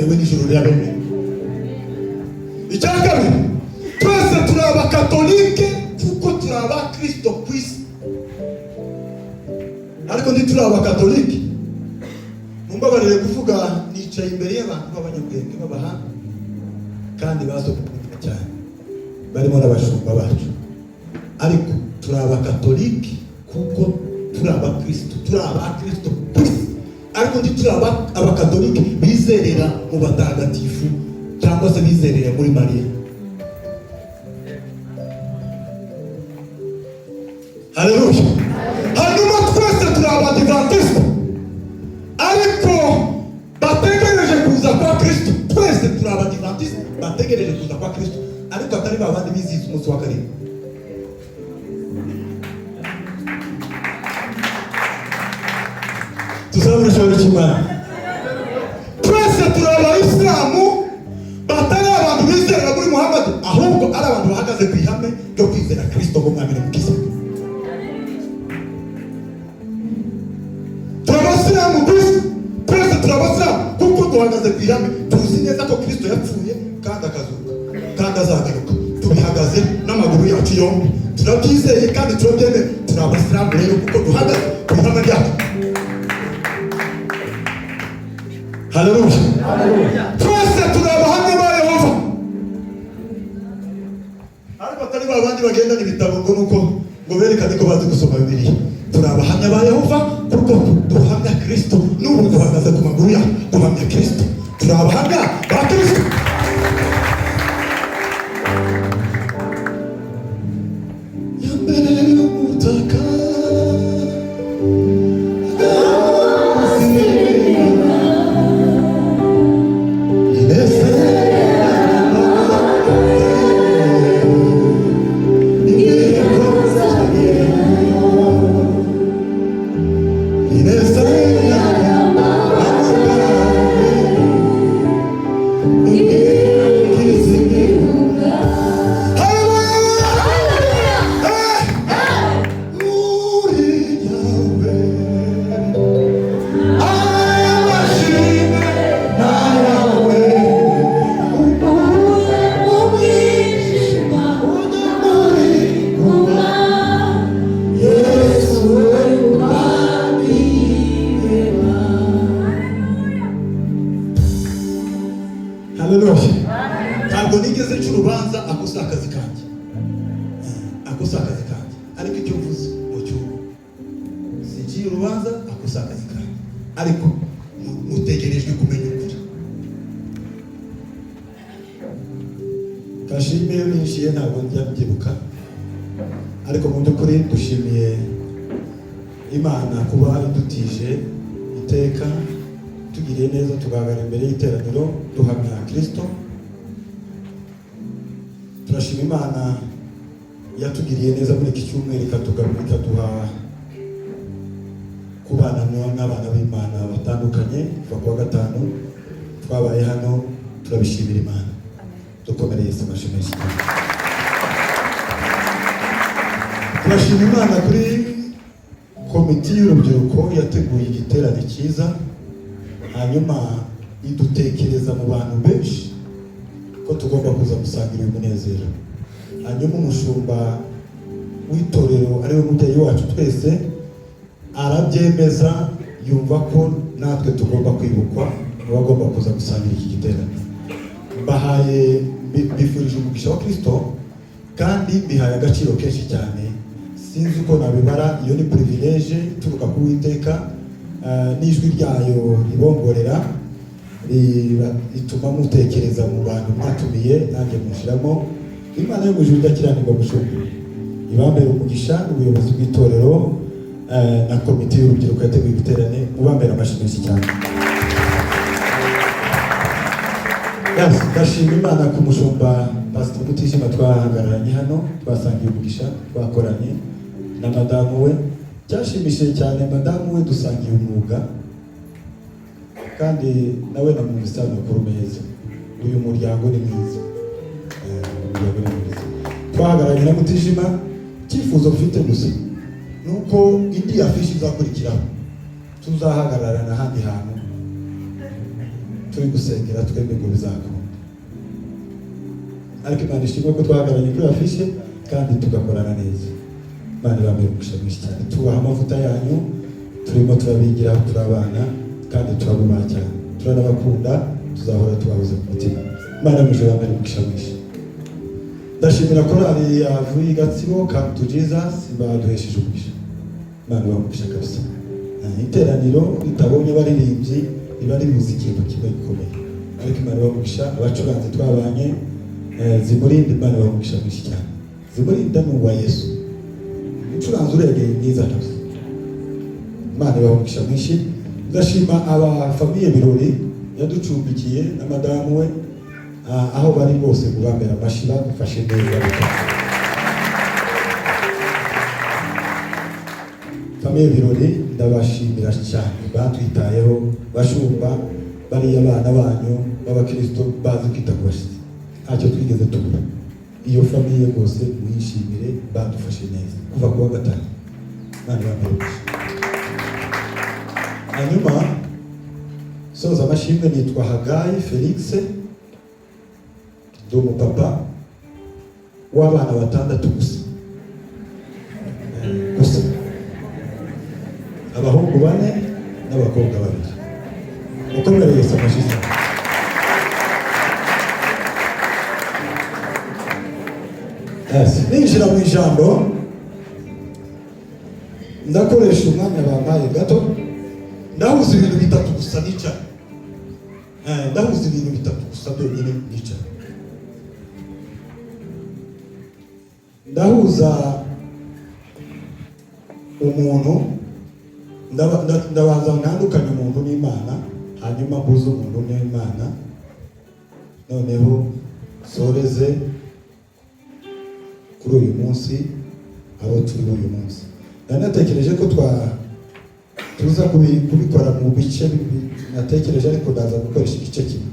Baremewe n'ijuru rirabemera. Icya kabiri, twese turi Abakatolike kuko turi Abakristo ku isi, ariko ntituri Abakatolike. Mumbabarire kuvuga, nicaye imbere y'abantu b'abanyabwenge, b'abahanga kandi basobanukiwe cyane, barimo n'abashumba bacu, ariko turi Abakatolike kuko turi Abakristo, turi Abakristo ku isi, ariko ntituri Abakatolike bizerera mu batagatifu cyangwa se bizerera muri Mariya. Haleluya! Hanyuma twese turi Abadivantisite ariko bategereje kuza kwa Kristo. Twese turi Abadivantisite bategereje kuza kwa Kristo, ariko atari ba bandi bizihiza umunsi wa karindwi. Tuzabura ijoro cy'Imana. Twese turi Abayisilamu batari abantu bizerera muri Muhammad, ahubwo ari abantu bahagaze ku ihame ryo kwizera Kristo nk'umwami n'umukiza. Turi Abasilamu gusa. Twese turi Abasilamu kuko duhagaze ku ihame, tuzi neza ko Kristo yapfuye kandi akazuka kandi azagaruka. Tubihagaze n'amaguru yacu yombi, turabyizeye kandi turabyemera. Turi Abasilamu rero kuko duhagaze ku ihame ryacu. Haleluya! Twese turi Abahamya ba Yehova, ariko atari ba bandi bagendana ibitabo ngo nuko ngo berekane ko bazi gusoma Bibiliya. Turi Abahamya ba Yehova kuko duhamya Kristo. N'ubu duhagaze ku maguru yacu duhamya Kristo. Turi Abahamya ba Kristo. Yambere y'umutaka. Haleluya! Ntabwo nigeze nca urubanza, ako si akazi kanjye, ako si akazi kanjye. Ariko icyo mvuze mu cyumba, sinciye urubanza, ako si akazi kanjye, ariko mutegerejwe kumenya ukuri. Kashime binjiye, ntabwo njya mbyibuka, ariko mu by'ukuri dushimiye Imana kuba idutije iteka, tugiriye neza tugahagarara imbere y'iteraniro duhamya Kristo. Turashima Imana yatugiriye neza muri iki cyumweru, ikaduha kubana n'abana b'Imana batandukanye. Kuva kuwa gatanu twabaye hano, turabishimira Imana. Dukomere Yesu amashyi menshi cyane. Turashima Imana kuri komite y'urubyiruko yateguye igiterane cyiza, hanyuma idutekereza mu bantu benshi ko tugomba kuza gusangira uyu munezero. Hanyuma umushumba w'itorero, ariwe mubyeyi wacu twese, arabyemeza, yumva ko natwe tugomba kwibukwa mu bagomba kuza gusangira iki giterane. Mbahaye, mbifurije umugisha wa Kristo kandi mbihaye agaciro kenshi cyane. Sinzi uko nabibara. Iyo ni privilege ituruka ku Uwiteka, n'ijwi ryayo ribongorera rituma mutekereza mu bantu mwatumiye, nanjye mushiramo. Imana yo mu ijuru idakiranirwa gushumba ibambere umugisha, n'ubuyobozi bw'itorero, na komite y'urubyiruko yateguye ibiterane. Mubambere amashyi menshi cyane. Yes, ndashima Imana ku mushumba Pastor Mutijima twahagararanye hano, twasangiye umugisha, twakoranye na madamu we. Cyashimishije cyane, madamu we dusangiye umwuga, kandi nawe namwumvise amakuru meza. Uyu muryango ni mwiza. Umuryango ni mwiza. Twahagararanye na Mutijima. Icyifuzo mfite gusa ni uko indi afishi izakurikiraho tuzahagararana ahandi hantu. Turi gusengera twembi ngo bizakunda, ariko Imana ishimwe ko twahagararanye kuri affiche kandi tugakorana neza. Imana ibambaye umugisha mwinshi cyane. Tubaha amavuta yanyu, turimo turabigiraho, turabana kandi turabubaha cyane, turanabakunda, tuzahora tubahoze ku mutima. Imana y'umugisha, ibambaye umugisha mwinshi. Ndashimira korali yavuye i Gatsibo, Come to Jesus, baduhesheje umugisha. Imana ibaha umugisha kabisa. Iteraniro ritabonye abaririmbyi riba ribuze ikintu kimwe gikomeye, ariko Imana ibaha umugisha. Abacuranzi twabanye, Zimurinde, Imana ibaha umugisha mwinshi cyane. Zimurinda ni uwa Yesu, umucuranzi uregeye mwiza kabisa. Imana ibaha umugisha mwinshi. Ndashima aba famille Birori yaducumbikiye na madamu we. Aho bari bose mubambera amashyi, badufashe neza bitatu. Famille Birori, ndabashimira cyane, batwitayeho. Bashumba, bariya bana banyu b'abakristo bazi kwita ku bashyitsi, ntacyo twigeze tubura. Iyo famille rwose muyishimire, badufashe neza kuva ku wa gatanu. Imana ibambere umugisha. Hanyuma soza amashimwe, nitwa Hagayi Felix, ndi umupapa w'abana batandatu gusa. Gusa abahungu bane n'abakobwa babiri. Mukomere Yesu amashyi cyane. Yes. Ninjira mu ijambo, ndakoresha umwanya bampaye gato, ndahuza ibintu bitatu gusa nicara. Ndahuza ibintu bitatu gusa byonyine nicara. Ndahuza umuntu, ndabanza ntandukanye umuntu n'Imana, hanyuma mbuze umuntu n'Imana, noneho nsoreze kuri uyu munsi abo turi uyu munsi. Nari natekereje ko tuza kubikora mu bice natekereje, ariko ndaza gukoresha igice kimwe.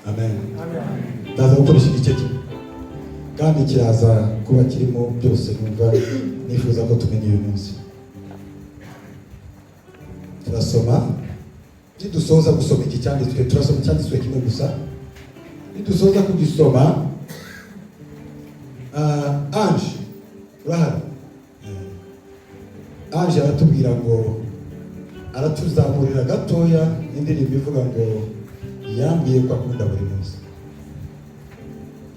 Amen. Ndaza gukoresha igice kimwe kandi kiraza kuba kirimo byose numva nifuza ko tumenya uyu munsi. Turasoma, nidusoza gusoma iki cyanditswe, turasoma icyanditswe kimwe gusa. Nidusoza kugisoma, Ange urahari? Ange aratubwira ngo aratuzamurira gatoya indirimbo ivuga ngo yambwiye ko akunda buri munsi,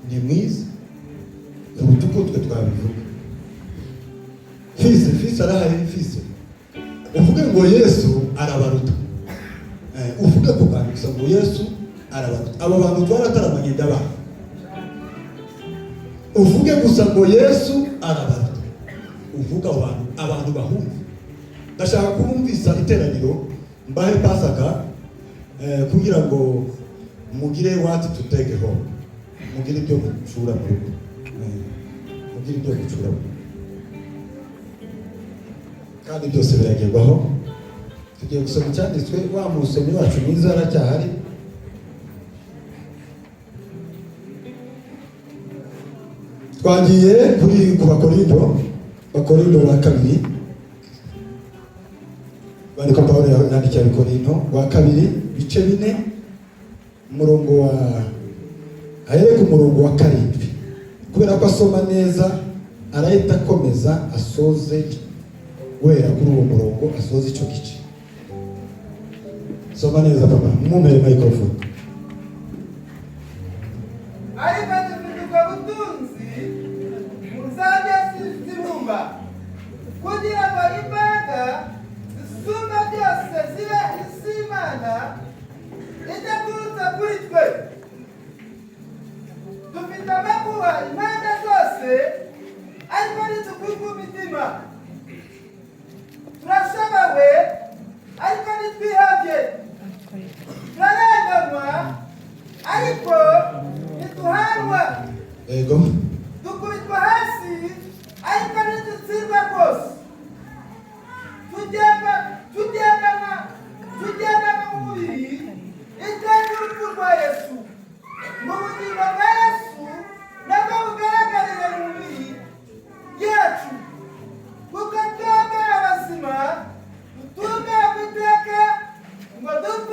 ni mwiza kuruta uko twe twabivuga. Fise, fise arahari? Fise, uvuge ngo Yesu arabaruta. Uvuge ku kantu gusa ngo Yesu arabaruta. Abo bantu twarataramanye, ndabaha. Uvuge gusa ngo Yesu arabaruta, uvuge abo bantu, abantu bahumva. Ndashaka kubumvisa iteraniro, mbahe pasaka, kugira ngo mugire what to take home, mugire ibyo gucura mu rugo. Mugire ibyo gucura mu rugo, kandi byose biragerwaho. Tugiye gusoma icyanditswe. Wa musomyi wacu mwiza aracyahari? Twagiye kuri ku Bakorinto, Bakorinto ba kabiri, bandika Pawulo yandikiye Abakorinto wa kabiri, bice 4, umurongo wa, ahere ku murongo wa 7, kubera ko asoma neza arahita akomeza asoze guhera kuri uwo murongo, asoze icyo gice. Soma neza papa, mumumpere microphone. Ariko dufite ubwo butunzi mu nzabya z'ibumba, kugira ngo imbaraga zisumba byose zibe iz'Imana idaturutse kuri twe. Dufite amakuba impande zose, ariko ntitukuka imitima. Turashobewe, ariko ntitwihebye. Turarenganywa, ariko ntituhanwa. Yego. Dukubitwa hasi, ariko ntidutsindwa rwose. Tugendana mu mubiri iteka urupfu rwa Yesu, mu bugingo bwa Yesu nabwo bugaragarire mu mubiri yacu. Kuko twebwe abazima dutunganywa iteka ngo dupfe.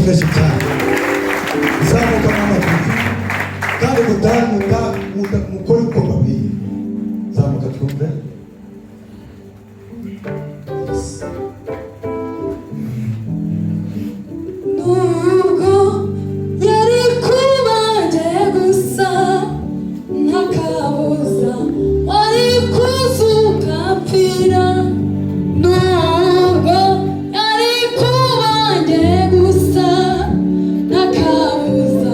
Menshi cyane. Zamuka mama twumve, kandi muta mukore uko babwiye. Zamuka twumve. Yes. Nubwo yari kubanjye gusa, nta kabuza wari kuzuka mpfira. Nubwo yari kubanjye gusa, nta kabuza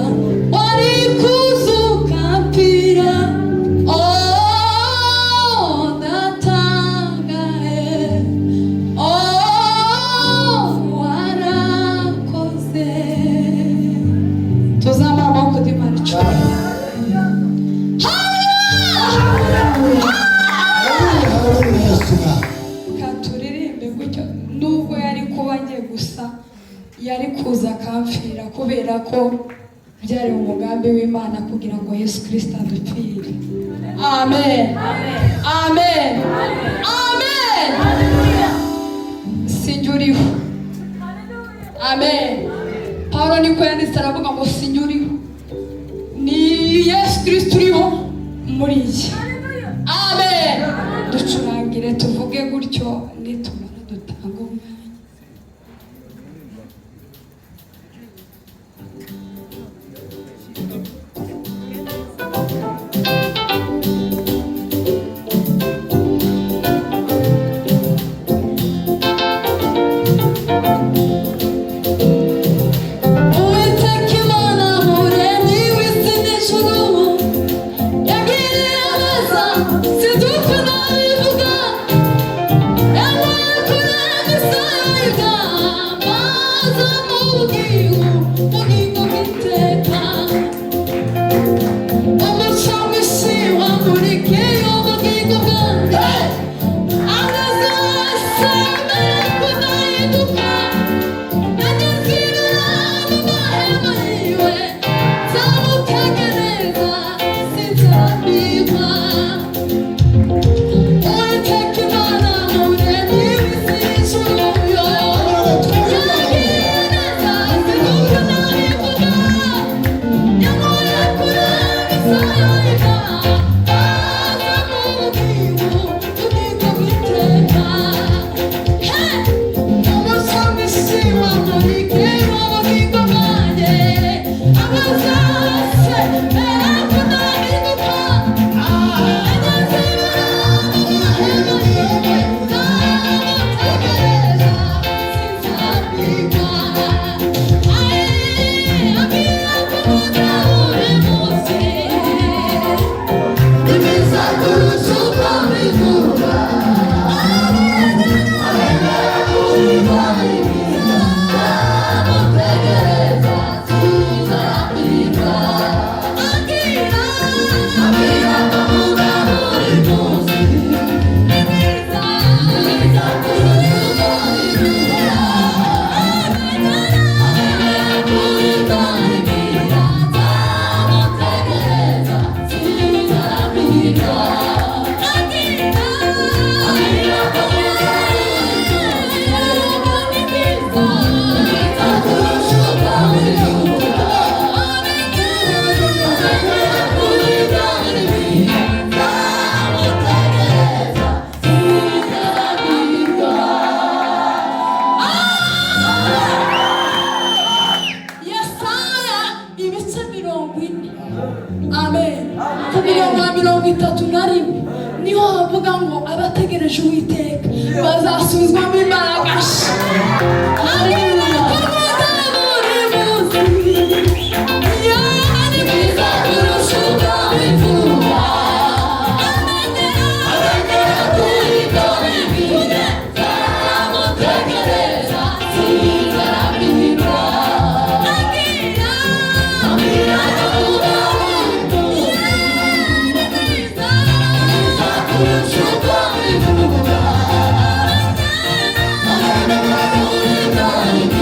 wari kuzuka mpfira. Oh, ndatangaye. Oh, warakoze. Tuzamura amaboko duhe icyubahiro. Haleluya, Yesu mwami. Reka turirimbe gutyo. Nubwo yari kuba ngiye gusa, yari kuza akamfira, kubera ko byari umugambi w'Imana kugira ngo Yesu Kirisito adupfire. Amen, amen, amen. Sinjye uriho. Amen. Pawulo niko yanditse, aravuga ngo sinjye uriho, ni Yesu Kirisito uriho muri njye. Amen. Ducurangire, tuvuge gutyo, nitumara dutanga umwanya. Uwiteka Imana muremyi w'isi n'ijuru yagiriye neza, sinzi uko nabivuga. Yamuye kurema isaga maze mu bugingo, bugingo bw'iteka. Umuco mwinshi wamurikiye ubugingo bwanjye, amazasanga kudahinduka. Yesaya ibice 40, amen, ku mirongo ya 31 niho havuga ngo abategereje Uwiteka bazasubizwamo imbaraga nshya. Haleluya. Buri munsi. Ni mwiza kurusha uko bivuga. Amenyera kuri ibyo bivuga. Nzamutegereza, sinzarambirwa. Abwira ko ni mwiza kurusha uko bivuga. Amenyera kuri ibyo bivuga.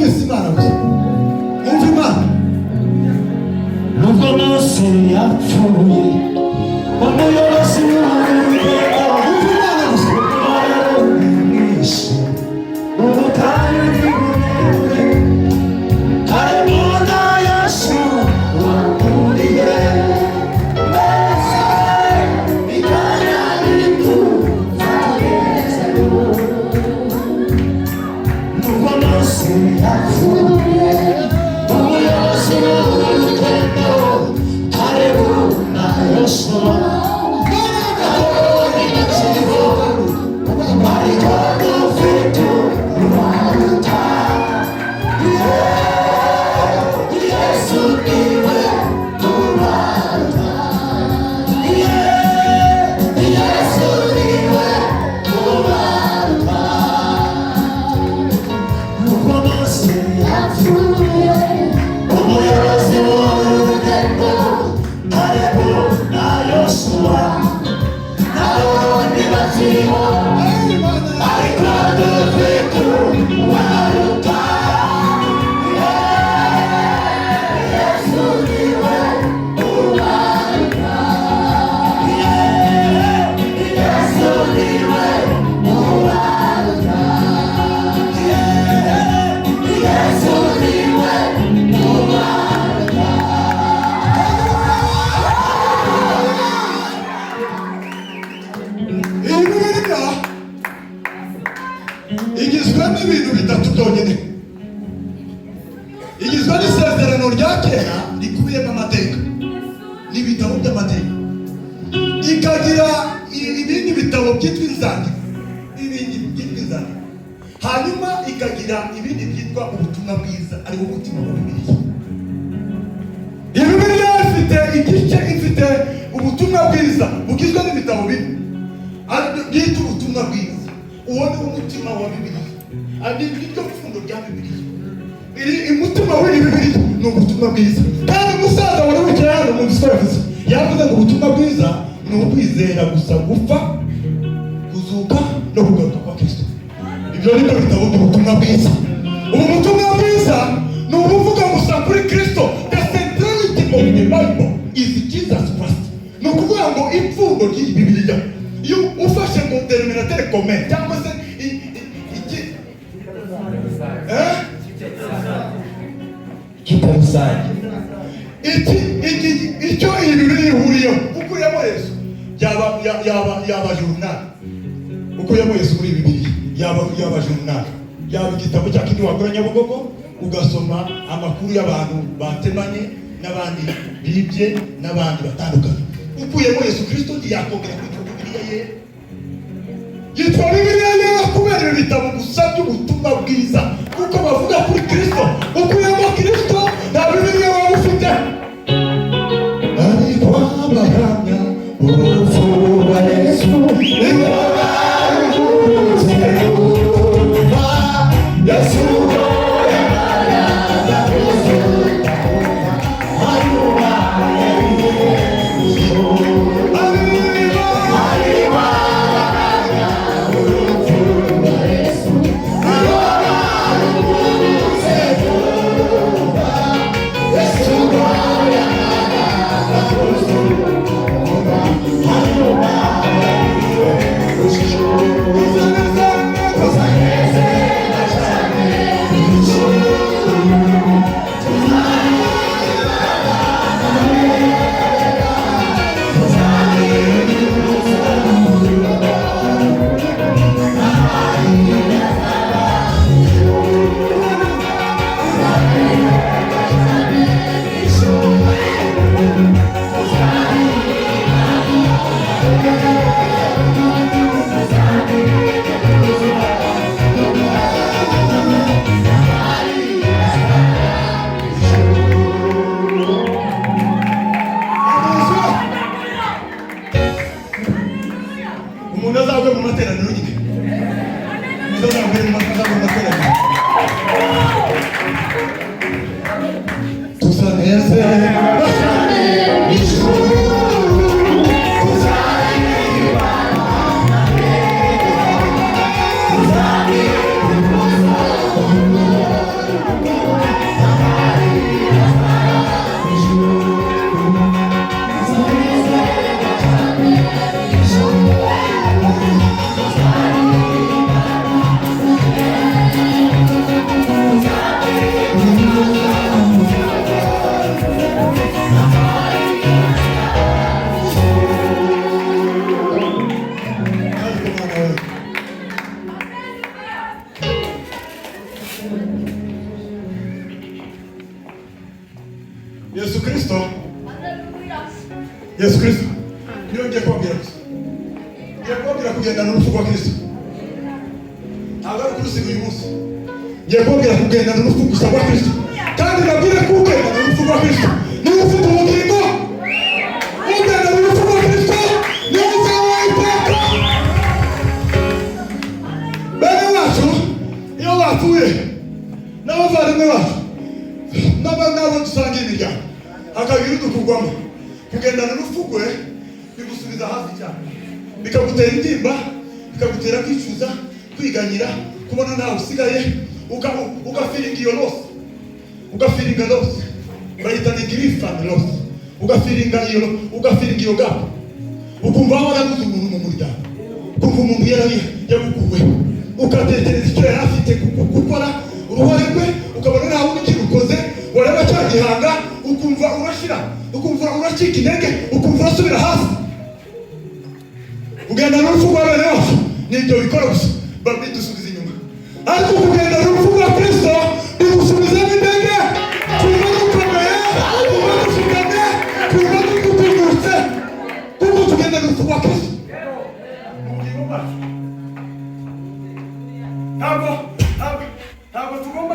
Wumvise Imana gusa, wumva Imana. Nubwo Mose yapfuye, umuyobozi w'urugendo, Wumva Imana gusa. Mwinshi ubutayu ni burebure, harimo na Yesu wakuriye mbese ikanani tuzagezeyo. Nubwo Mose yapfuye, umuyobozi w'urugendo, Kalebu na Yosuwa nabo ntibakiriho, ariko dufite uruta. Yesu niwe ubaruta. Yesu niwe ubaruta. Nubwo Mose yapfuye, umuyobozi w'urugendo, Kalebu na Yosuwa nabo ntibakiriho, ariko dufite ubaruta. Yesu niwe ubaruta. Yesu niwe ubaruta. Yesu niwe ubaruta. Iyi Bibiliya igizwe n'ibintu bitatu byonyine. Igizwe n'isezerano rya kera rikubiyemo amateka n'ibitabo by'amateka, ikagira ibindi bitabo byitwa inzandiko, ibindi byitwa inzandiko, hanyuma ikagira ibindi byitwa ubutumwa bwiza, ariwo mutima wa Bibiliya. Iyi Bibiliya ifite igice, ifite ubutumwa bwiza bugizwe n'ibitabo bine aribyo byitwa ubutumwa bwiza. Uwo ni wo mutima wa Bibiliya, ari niryo pfundo rya Bibiliya. Iri umutima w'iyi Bibiliya ni ubutumwa bwiza. Kandi umusaza wari wicaye hano mu bisobanuro yavuze, yavuze ngo ubutumwa bwiza ni ukwizera gusa gupfa, kuzuka no kugaruka kwa Kristo. Ibyo ni byo bitabo by'ubutumwa bwiza. Ubu butumwa bwiza ni ubuvuga gusa kuri Kristo. The centrality of the Bible is Jesus Christ. Ni ukuvuga ngo ipfundo ry'iyi Bibiliya, iyo ufashe ngo dénominateur commun cyangwa se iki, eh? Ikipe rusange. Iki icyo iyi Bibiliya ihuriyeho, ukuyemo Yesu yaba journal. Ukuyemo Yesu muri Bibiliya yaba journal, yaba igitabo cya kindi wakora Nyabugogo ugasoma amakuru y'abantu batemanye n'abandi bibye n'abandi batandukanye. Ukuyemo Yesu Kristo ntiyakongera kwitwa Bibiliya ye. Yitwa Bibiliya yera kubera ibi bitabo gusa by'ubutumwa bwiza, kuko bavuga kuri Kristo. Ukuyemo Kristo nta Bibiliya waba ufite. Ariko abahamya urupfu rwa Yesu nibo baruhutse kuva Yesu yamaraga kuzuka, hanyuma ariko abahamya urupfu rwa Yesu nibo baruhutse. Yesu Kristo, Yesu Kristo niyo ngiye kubabwira gusa. Ngiye kubabwira kugendana n'urupfu rwa Kristo, ntabwo ari ukurusiga uyu munsi. Ngiye kubabwira kugendana n'urupfu gusa rwa Kristo, kandi nabwire ko ugendana n'urupfu rwa Kristo niba ufite ubugingo. Ugendana n'urupfu rwa Kristo niba uzaba iteka. Bene wacu iyo bapfuye, n'abavandimwe bacu, n'abo dusangiye imiryango, hakagira udukurwamo, kugendana n'urupfu rwe bigusubiza hafi cyane, bikagutera intimba, bikagutera kwicuza, kwiganyira, kubona ntawe usigaye, ugafeelinga iyo loss, ugafeelinga loss, bayita ni grief and loss. Ugafeelinga iyo, ugafeelinga iyo gap, ukumva warabuze umuntu mu muryango, ukumva umuntu yari yagukuweho, ugatekereza icyo yari afite gukora, uruhare rwe, ukabona nta wundi ukirukoze. Wareba cya gihanga, ukumva urashira, ukumva uracika intege, ukumva urasubira hasi. Kugenda n'urupfu rwa bene wacu nibyo bikora gusa, bidusubiza inyuma, ariko kugenda n'urupfu rwa Kristo bigusubizamo intege, kumva dukomeye, kumva dushikamye, kumva dutinyutse, kuko tugenda n'urupfu rwa Kristo mu bugingo bwacu. Ntabwo tugomba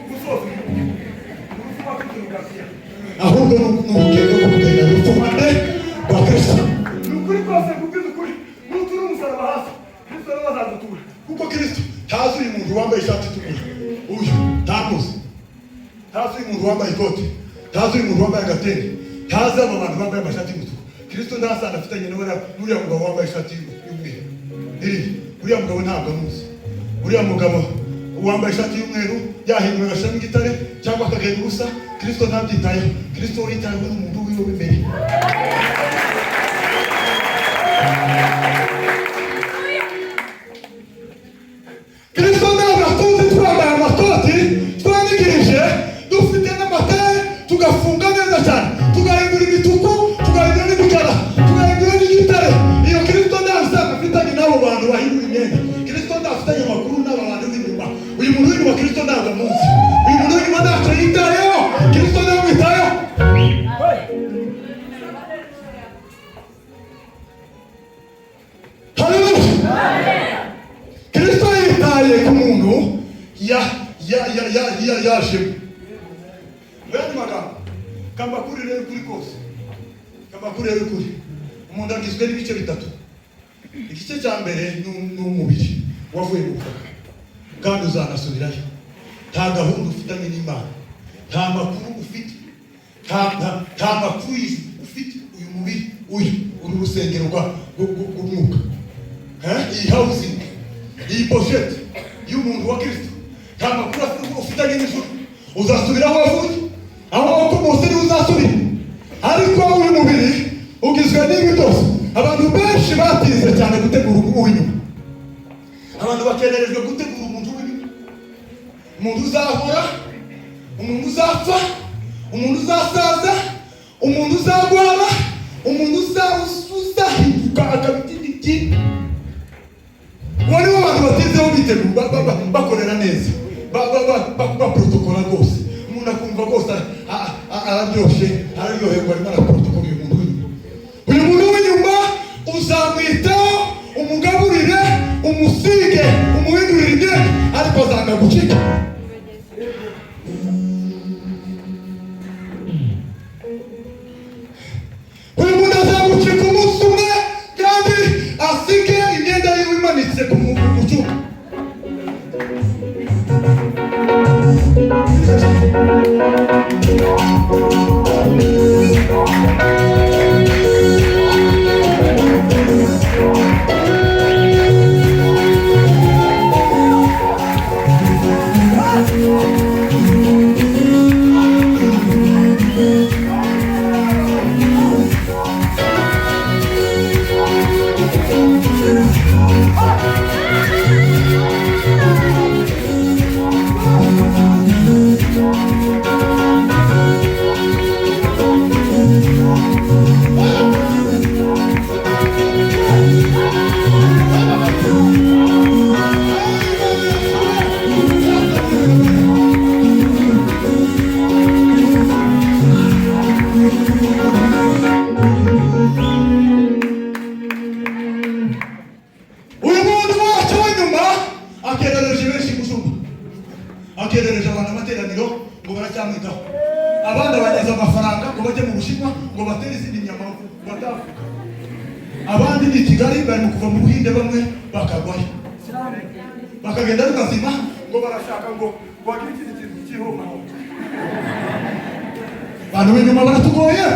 gusoza urupfu rwa Kristo rukaziya, ahubwo ni urugendo rwo kugenda n'urupfu rwa nde? Rwa Kristo. Ni ukuri kose, kubwiza ukuri, nutura umusaraba hasi, Kristo nawe azagutura, kuko Kristo ntazi uyu muntu wambaye ishati itukura, uyu ntamuzi. Ntazi uyu muntu wambaye ikote, ntazi uyu muntu wambaye agatenge, ntazi aba bantu bambaye amashati y'umutuku. Kristo nta sano afitanye n'uriya mugabo wambaye ishati y'umweru iriya. Uriya mugabo ntabwo amuzi. Uriya mugabo wambaye ishati y'umweru, yahindura agashyiramo igitare cyangwa akagenda ubusa, Kristo ntabyitayeho. Kristo witayeho n'umuntu wiwe w'imbere. Kristo ntabwo atuzi twambaye amakoti, twanigirije, dufite n'amatare, tugafunga neza cyane, tugahindura imituku, tugahindura n'imikara, tugahindura n'igitare. Iyo Kristo nta sano afitanye n'abo bantu bahindura imyenda. Kristo ntafitanye amakuru n'aba bantu b'inyuma. Uyu muntu w'inyuma Kristo ntabwo amuzi. Uyu muntu w'inyuma ntacyo yitayeho. Kristo ntamwitayeho. Haleluya! Kristo yitaye ku muntu ya ya ya ya ya yajemo. Mu yandi magambo, kambakuri rero kuri kose, kambakuri rero kuri umuntu agizwe n'ibice bitatu. Igice cya mbere ni umubiri wavuye mu butaka kandi uzanasubirayo. Nta gahunda ufitanye n'Imana, nta makuru ufite, nta makuru ufite. Uyu mubiri, uyu uru rusengero rw'umwuka. Eh? Iyi housing, iyi pochette y'umuntu wa Kristo, nta makuru ufitanye n'ijuru. Uzasubira aho wavuye, aho wakomotse niho uzasubira. Ariko uyu mubiri ugizwe n'ibi byose. Abantu benshi batinze cyane gutegura uw'inyuma. Abantu bakenerejwe gutegura umuntu w'inyuma, umuntu uzahora, umuntu uzapfa, umuntu uzasaza, umuntu uzarwara, umuntu uzahinduka akaba ikindi kintu. Uwo niwo abantu batinzeho bitegura, bakorera neza, baprotokora rwose. Umuntu akumva rwose araryoshye, araryoherwa, arimo araprotokora uyu muntu w'inyuma. Uyu muntu w'inyuma uzamwitaho, umugaburire, umusige, umuhindurire imyenda, ariko azanga gucika. Uyu muntu azagucika umunsi umwe, kandi asige imyenda yiwe imanitse ku cyuma. materaniro ngo baracyamwitaho. Abandi abanyaza amafaranga ngo bajye mu Bushinwa ngo batere izindi nyama batavuga. Abandi ni i Kigali, bari mu kuva mu Buhinde, bamwe bakagwayo bakagenda ari bazima, ngo barashaka ngo bagire ikindi kintu cy'ihomaho. Abantu b'inyuma baratugoye,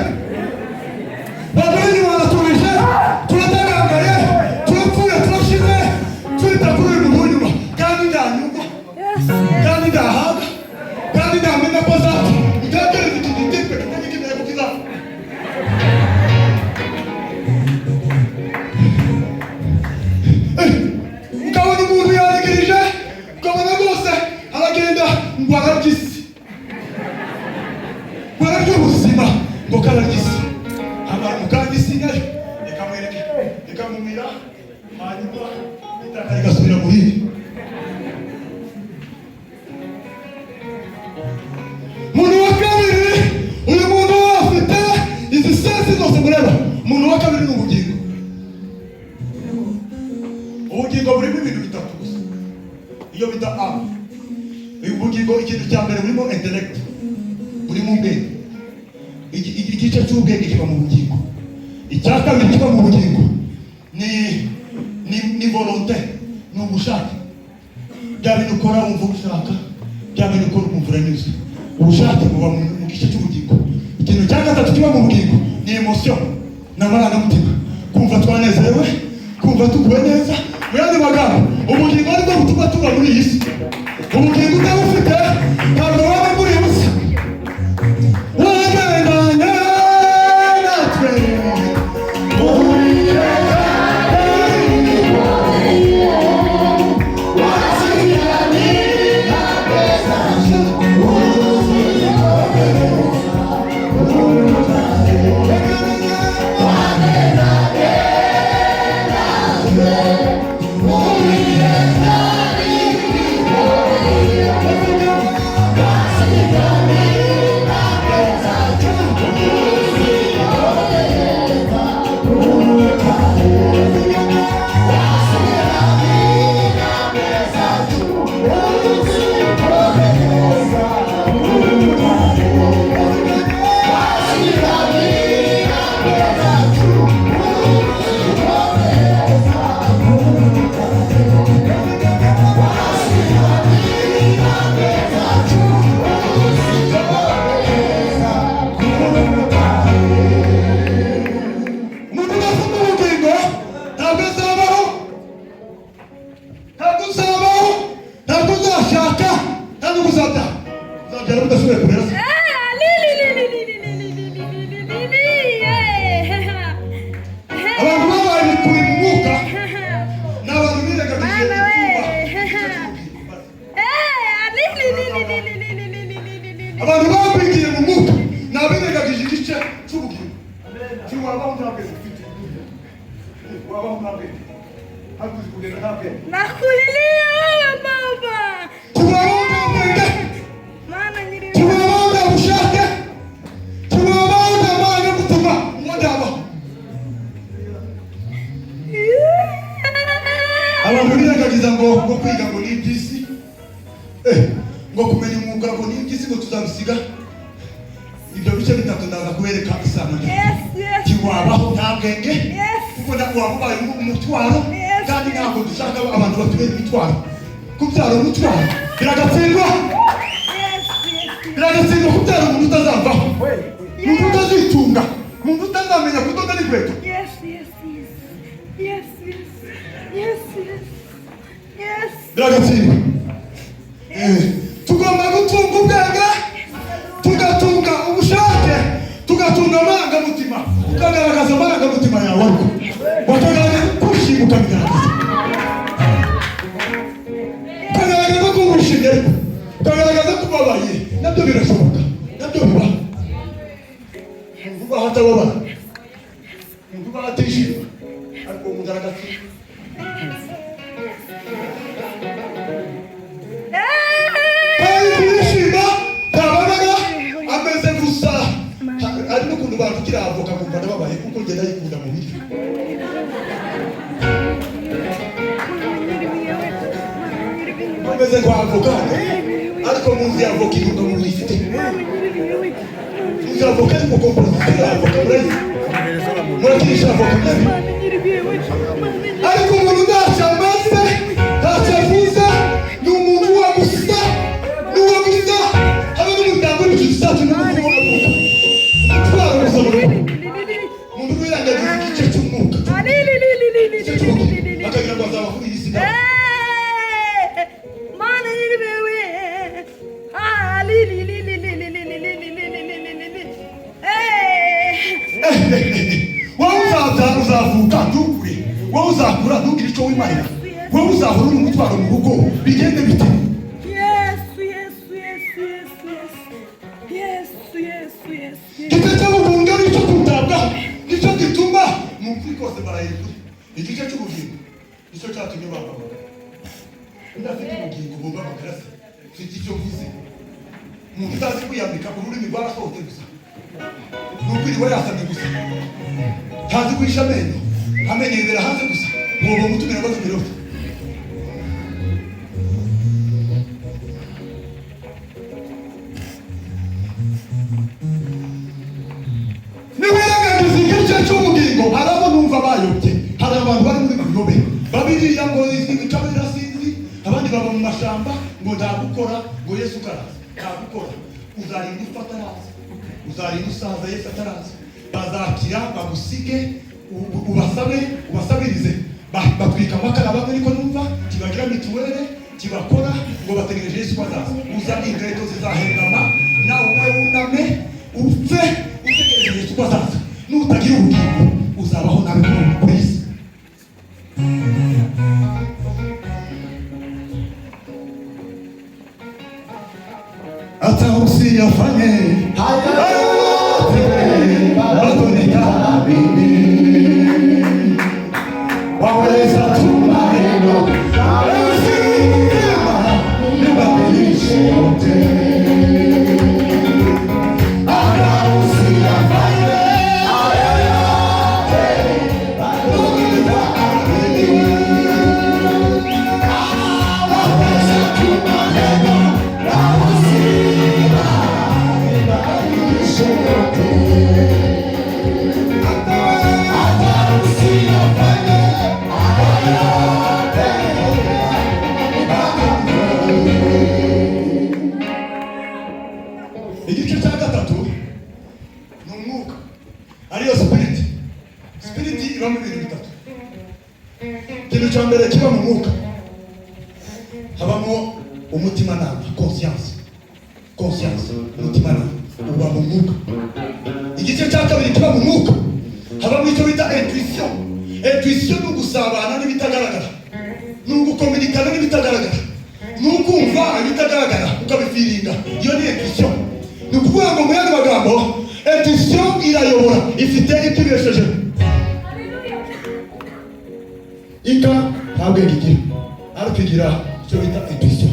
abantu b'inyuma baratubije, turatangaye, turapfuye, turashize, twita kuri uyu muntu w'inyuma, kandi ndanyurwa, kandi ndahaga, kandi ndamenya ko azapfa. Utekereza iki gitipe kitari kimenya ko kizapfa. Ukabona umuntu yarigirije, ukabona rwose aragenda ngo ararya isi, ngo ararya ubuzima, ngo kararya isi, amara mu kanya isi nayo ikamwereka, ikamumira, hanyuma itaka rigasubira mu rindi. Muntu wa kabiri, uyu muntu afite izi sensi zose mureba. Umuntu wa kabiri ni ubugingo. Ubugingo burimo ibintu bitatu gusa, iyo bita a uyu bugingo. Ikintu cya mbere burimo intellect, burimo ubwenge. Igice cy'ubwenge kiba mu bugingo. Icya kabiri kiba mu bugingo ni volonté, ni ubushake. Bya bintu ukora wumva ushaka, bya bintu ukora ukumva uranyuzwe, ubushake buba mu gice cy'ubugingo. Ikintu cya gatatu kiba mu bugingo ni emotion, ni amarangamutima, kumva twanezerewe, kumva tuguwe neza. Mu yandi magambo, ubugingo nibwo butuma tuba muri iyi si. Ubugingo utabufite ntabwo waba muri iyi si. Wagendanye natwe muri. Umuntu udafite ubugingo ntabwo azabaho, ntabwo uzabaho, ntabwo uzashaka, nta nubwo uzabyara. Uzabyara udashoboye kurera se. Abantu babaye ibikuri mu mwuka ni abantu birengagije icyumba cy'ubugingo. Abantu bagwigiye mu mwuka ni abirengagije igice cy'ubugingo. Ntiwabaho nta bwenge ufite, wabaho nta bwenge, ntabwo uzi kugenda nta bwenge. Nakulilia wewe baba. Ntiwabaho nta bwenge. Mana nyiri. Ntiwabaho nta bushake, ntiwabaho nta marangamutima, ngo ndabaho. Abantu birengagiza ngo kwiga ngo ni iby'isi, ngo kumenya umwuga ngo ni iby'isi, ngo tuzabisiga. Ibyo bice bitatu ndaza kubereka isano ryayo. Ntiwabaho nta bwenge, kuko waba ubaye umutwaro, kandi ntabwo dushaka abantu batubera imitwaro. Kubyara umutwaro biragatsindwa, biragatsindwa kubyara umuntu utazavaho, umuntu utazitunga, umuntu utazamenya kudoda n'inkweto. Biragatsindwa. Tugomba gutunga ubwenge, tugatunga ubushake, tugatunga amarangamutima. Ukagaragaza amarangamutima yawe, ariko wakagaragaza kwishima, ukabigaragaza, ukagaragaza ko wishimye, ariko ukagaragaza ko ubabaye, nabyo birashoboka, nabyo biba. Umuntu ubaho atababara, umuntu ubaho atishima, ariko uwo muntu aragatsinda. Kandi yishima ntababara, ameze gusa. Hari n'ukuntu bantukira avoka nkumva ndababaye, kuko njye ndayikunda mu biryo. Ameze nka avoka, ariko mu Muzi avoka, intungamubiri ifite? Muzi avoka? Ariko composition ya avoka murayizi? Murakirisha avoka mwebwe? Ariko umuntu ntacyo amaze, ntacyo avuze, ni umuntu wa gusa, ni uwa gusa. Habe n'umuryango w'ikintu cyacu ni ukuvuga avoka, umutwaro gusa mu rugo. Umuntu wirengagiza igice cy'umwuka, igice cy'ubugingo, akagira ngo azaba kuri iyi si nawe. Mana nyiribiwe. Ah, li li li li li li li li li li li li li li li. Eh. Wowe uzabyara, uzavuka ntukure. Wowe uzakura ntugire icyo wimarira. Wowe uzahora uri umutwaro mu rugo, bigende bite? Yesu, Yesu, Yesu, Yesu, Yesu, Yesu, Yesu, Yesu. Igice cy'ubugingo nicyo kwitabwaho, nicyo gituma mu kuri kose barahindura. Igice cy'ubugingo nicyo cyatumye bampamagara. Udafite ubugingo bumpamagara se mfite icyo mvuze? Umuntu utazi kwiyambika, ururimi rwarasohotse gusa, ni ukwiriwe yasamye gusa, ntazi guhisha amenyo, amenyo yibera hanze gusa, mwoba mutumira ngo atumire ute? Niwirengagiza igice cy'ubugingo, hari abo numva bayobye, hari abantu bari muri buyobe babiriya ngo izi bitabira sinzi, abandi baba mu mashamba ngo nta gukora, ngo Yesu karaza. Nta gukora, uzarinda upfa ataraza, uzarinda usaza Yesu ataraza. Bazakira bagusige, ubasabe, ubasabirize. Batwika amakara bamwe, ariko numva kibagira mituweli kibakora ngo bategereje Yesu ko azaza. Uza inkweto zizahengama, nawe wowe wuname upfe utegereje Yesu ko azaza. Nutagira ubugingo uzabaho nabi kuri iyi si. Hata usiyafanye haya yote, bado nitaamini. Waweza tu maneno uzima nibadilishe yote. Hata usiyafanye haya yote, bado nitaamini. Waweza tu maneno na uzima nibadilishe yote. Hata usiyafanye haya yote. Igice cya gatatu ni umwuka, ariyo spirit. Spirit ibamo ibintu bitatu. Ikintu cya mbere kiba mu mwuka, habamo umutimanama, conscience. Conscience, umutimanama uba mu mwuka. Igice cya kabiri kiba mu mwuka, habamo icyo bita intuition. Intuition ni ugusabana n'ibitagaragara, ni ugukominikana n'ibitagaragara, ni ukumva ibitagaragara ukabifeelinga. Iyo ni intuition. Ni ukuvuga ngo, mu yandi magambo, intuition irayobora, ifite ibyo ibeshejeho. Inka nta bwenge igira, ariko igira icyo bita intuition,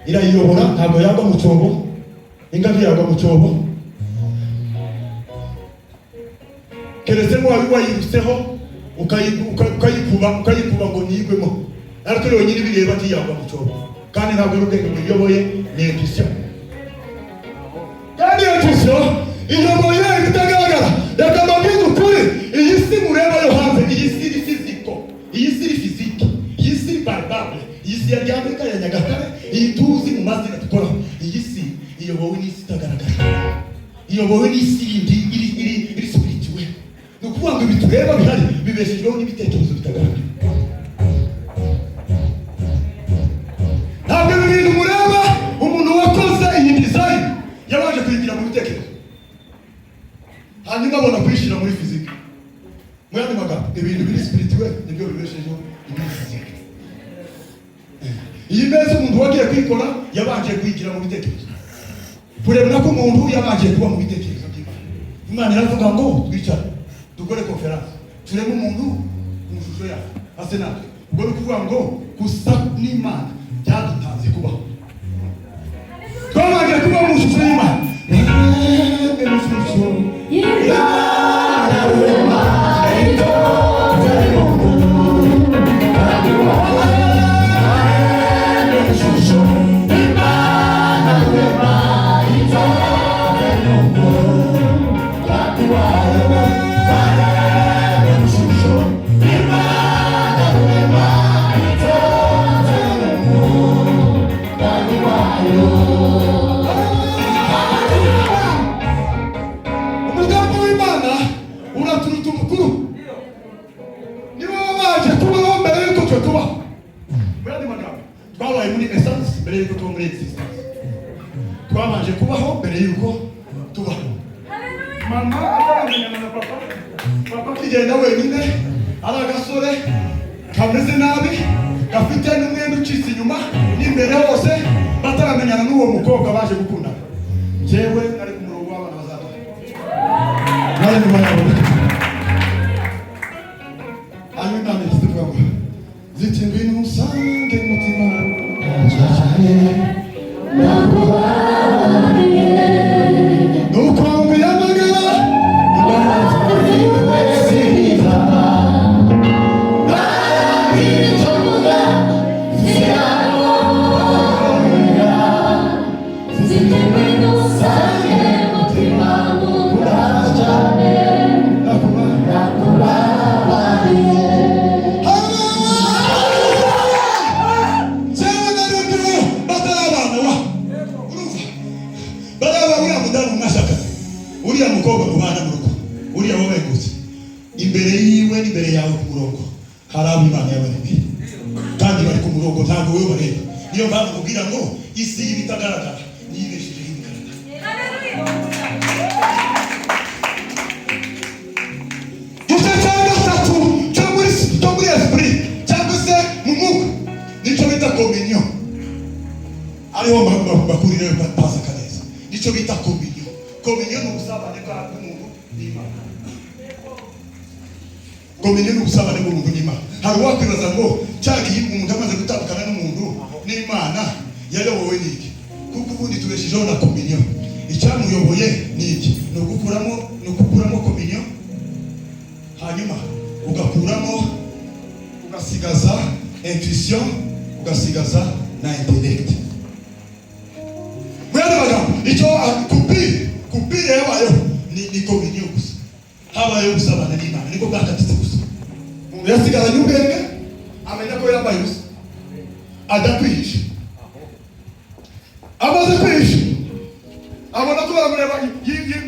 irayiyobora. Ntabwo yagwa mu cyobo, inka ntiyagwa mu cyobo, keretse waba wayirutseho ukayikuba, ukayikuba ngo ntigwemo, ariko yonyine ibireba ntiyagwa mu cyobo. Kandi ntabwo ari ubwenge buyiyoboye, ni intuition. Kandi iyo intuition iyoboye ibitagaragara. Reka mbabwize ukuri, iyi si mureba yo hanze, iyi si iri physical, iyi si iri physique, iyi si iri palpable, iyi si ya Amerika, ya Nyagatare, iyi tuzi mu mazina dukoraho, iyi si iyobowe n'isi itagaragara, iyobowe n'isi yindi iri spirituel. Ni ukuvuga ngo ibi tureba bihari bibeshejweho n'ibitekerezo bitagaragara. Ntabwo ibi bintu mureba, umuntu wakoze iyi design yabanje kuyigira mu bitekerezo, hanyuma abona kuyishyira muri physique. Mu yandi magambo, ibintu biri spirituel nibyo bibeshejeho ibiri physique. Iyi meza, umuntu wagiye kuyikora yabanje kuyigira mu bitekerezo. Kureba ko umuntu yabanje kuba mu bitekerezo by'Imana, Imana iravuga ngo twicare dukore conférence, turebe umuntu mu ishusho yacu ase natwe. Ubwo ni ukuvuga ngo gusa n'Imana byadutanze kubaho, twabanje kuba mu ishusho y'Imana. Mu ishusho y'Imana rurema. Kandi wowe ishusho Imana. Twabanje kubaho mbere y'uko tubaho. Mama ataramenyana na papa, papa akigenda wenyine ari agasore kameze nabi, gafite n'umwenda ucitse inyuma n'imbere hose, bataramenyana n'uwo mukobwa baje gukundana, njyewe nari ku murongo w'abana bazaza, nari nyuma yabo. Hanyuma Imana ihita ivuga ngo ziti: "Ngwino usange mutima cyane." Nuko nguhamagara, imbabazi zihita. Jewe narubwiwe batarabana wa urumva baraba uriya mudamu mwashakanye, uriya mukobwa mubana mu rugo, uriya wabengutse imbere yiwe n'imbere yawe ku murongo hari abo Imana yabaremeye kandi bari ku murongo, ntabwo wowe bareba. Niyo mpamvu kubwira ngo isi y'ibitagaragara niyo ibeshejeho ibigaragara. Igice cya gatatu cyo muri esprit cyangwa se mu mwuka nicyo bita communion, ariho bakurira pasaka neza. Nicyo bita communion. Communion ni ubusabane bw'umuntu n'Imana. Communion ni ubusabane bw'umuntu n'Imana. Hari uwakwibaza ngo cya gihe umuntu amaze gutandukana n'umuntu n'Imana yayobowe n'iki? Kuko ubundi tubeshejeho na communion. Icyamuyoboye ni iki? Ni ugukuramo communion, hanyuma ugakuramo, ugasigaza intuition, ugasigaza na intellect. Mu yandi magambo, icyo coupure yabayeho ni communion gusa. Habayeho gusabana n'Imana, niko bwakatitse gusa. Umuntu yasigaranye ubwenge, amenya ko yambaye ubusa, ajya kwihisha. Amaze kwihisha, abona ko baramureba,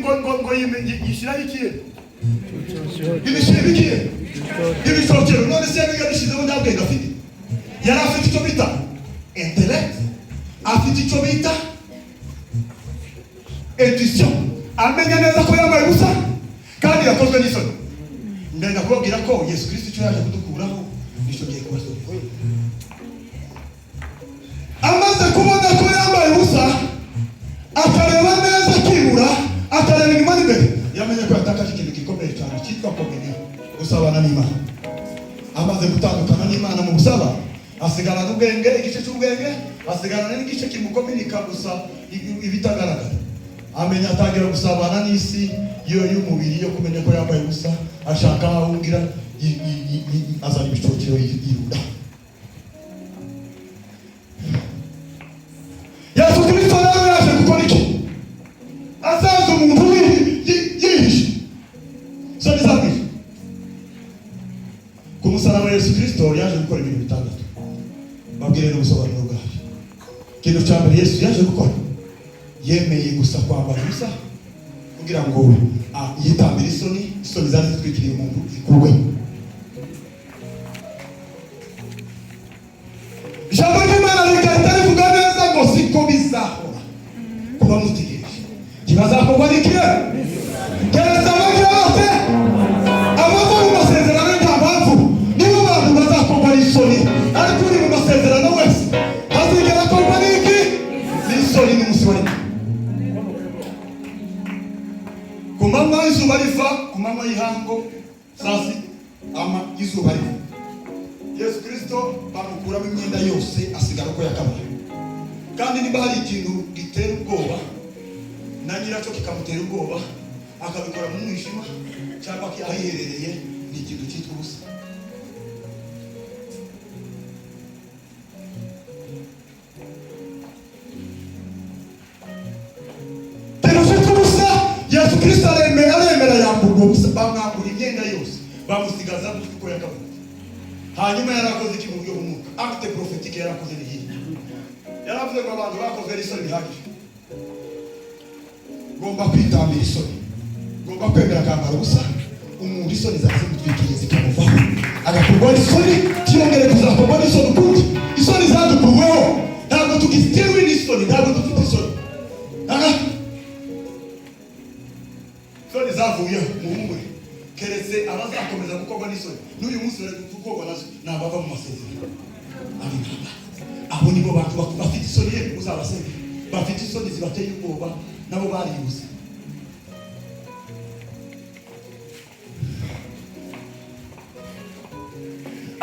ngo yishyiraho ikihe? Ibishyira ikihe? Ibishokero. None se yari yabishyizeho nta bwenge afite? Yari afite icyo bita intellect, afite icyo bita intuition, amenya neza ko yambaye ubusa kandi yakozwe n'isoni. Ndenda kubabwira ko Yesu Kristo icyo yaje kudukuraho nicyo ngiye kubasomera. Amaze kubona ko yambaye ubusa, akareba neza, akibura, akareba inyuma n'imbere, yamenye ko yatakaje ikintu gikomeye cyane cyitwa communion, gusabana n'Imana. Amaze gutandukana n'Imana mu busabane, asigarana ubwenge, igice cy'ubwenge, asigarana n'igice kimukominika gusa ibitagaragara. Amenya, atangira gusabana n'isi yo y'umubiri, yo kumenya ko yambaye ubusa, ashaka aho ahungira, azana ibicokero yirunda. Yesu Kristo rero yaje gukora iki? Asanze umuntu yihishe, soni zamwishe ku musaraba. Yesu Kristo yaje gukora ibintu bitandatu, babwire n'ubusobanuro bwabyo. Ikintu cya mbere Yesu yaje gukora, yemeye gusa kwambara ubusa kugira ngo yitambire isoni. Isoni zari zitwikiriye umuntu zikurweho. Ijambo ry'Imana rigahita rivuga neza ngo siko bizahora kuba mutegereje, ntibazakorwa n'ikihe keretse abagira bose abava mu masezerano. Nta mpamvu nibo bantu bazakorwa n'isoni, ariko uri mu masezerano wese azigera akorwa n'iki? N'isoni n'umunsi wa rimwe. Ku manywa izuba riva, ku manywa y'ihango, saa sita ama izuba riva, Yesu Kirisito bamukuramo imyenda yose, asigara uko yakabaye. Kandi niba hari ikintu gitera ubwoba na nyiracyo kikamutera ubwoba, akabikora mu mwijima cyangwa ahiherereye, ni ikintu cyitwa ubusa. Ikintu cyitwa ubusa, Yesu Kirisito aremera, aremera yamburwa ubusa, bamwambura imyenda yose, bamusigaza gutyo uko yakavutse. Hanyuma yarakoze iki mu buryo bw'umwuka? Acte prophétique yarakoze ni iyi: yaravuze ngo abantu bakozwe n'isoni bihagije, ngomba kwitambira isoni, ngomba kwemera akambara ubusa. Umuntu isoni zawe zimutwikiriye zikamuvaho, agakorwa n'isoni, ntiyongere kuzakorwa n'isoni ukundi. Isoni zadukuweho, ntabwo tugitewe n'isoni, ntabwo dufite isoni. Zavuyeho, muhumure, keretse abazakomeza gukorwa n'isoni. N'uyu munsi bari gukorwa nazo, ni abava mu masezerano. Abo ni abo nibo bantu bafite isoni. Ye uzabasenge, bafite isoni zibateye ubwoba, nabo bariyuze.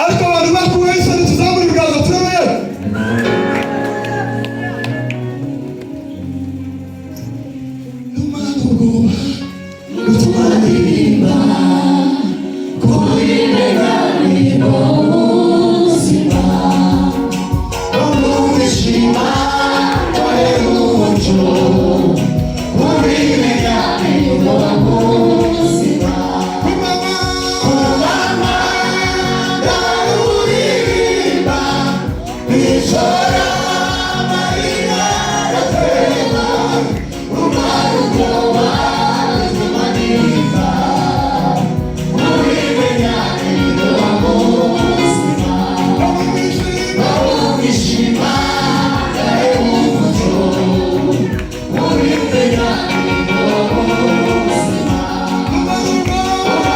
Ariko abantu bakuweho isoni, tuzamura ibiganza turebe. Numara ubwoba butuma ndirimba kubimenya ni ubuzima Umwishima umuco ubimenya ni ubuzima. Kumama Kumama ndaririmba nijoro amarira aratemba umara ubwoba bituma ndirimba ubimenya ni ubuzima. Umwishima Umwishima umuco ubimenya ni ubuzima. Numara ubwoba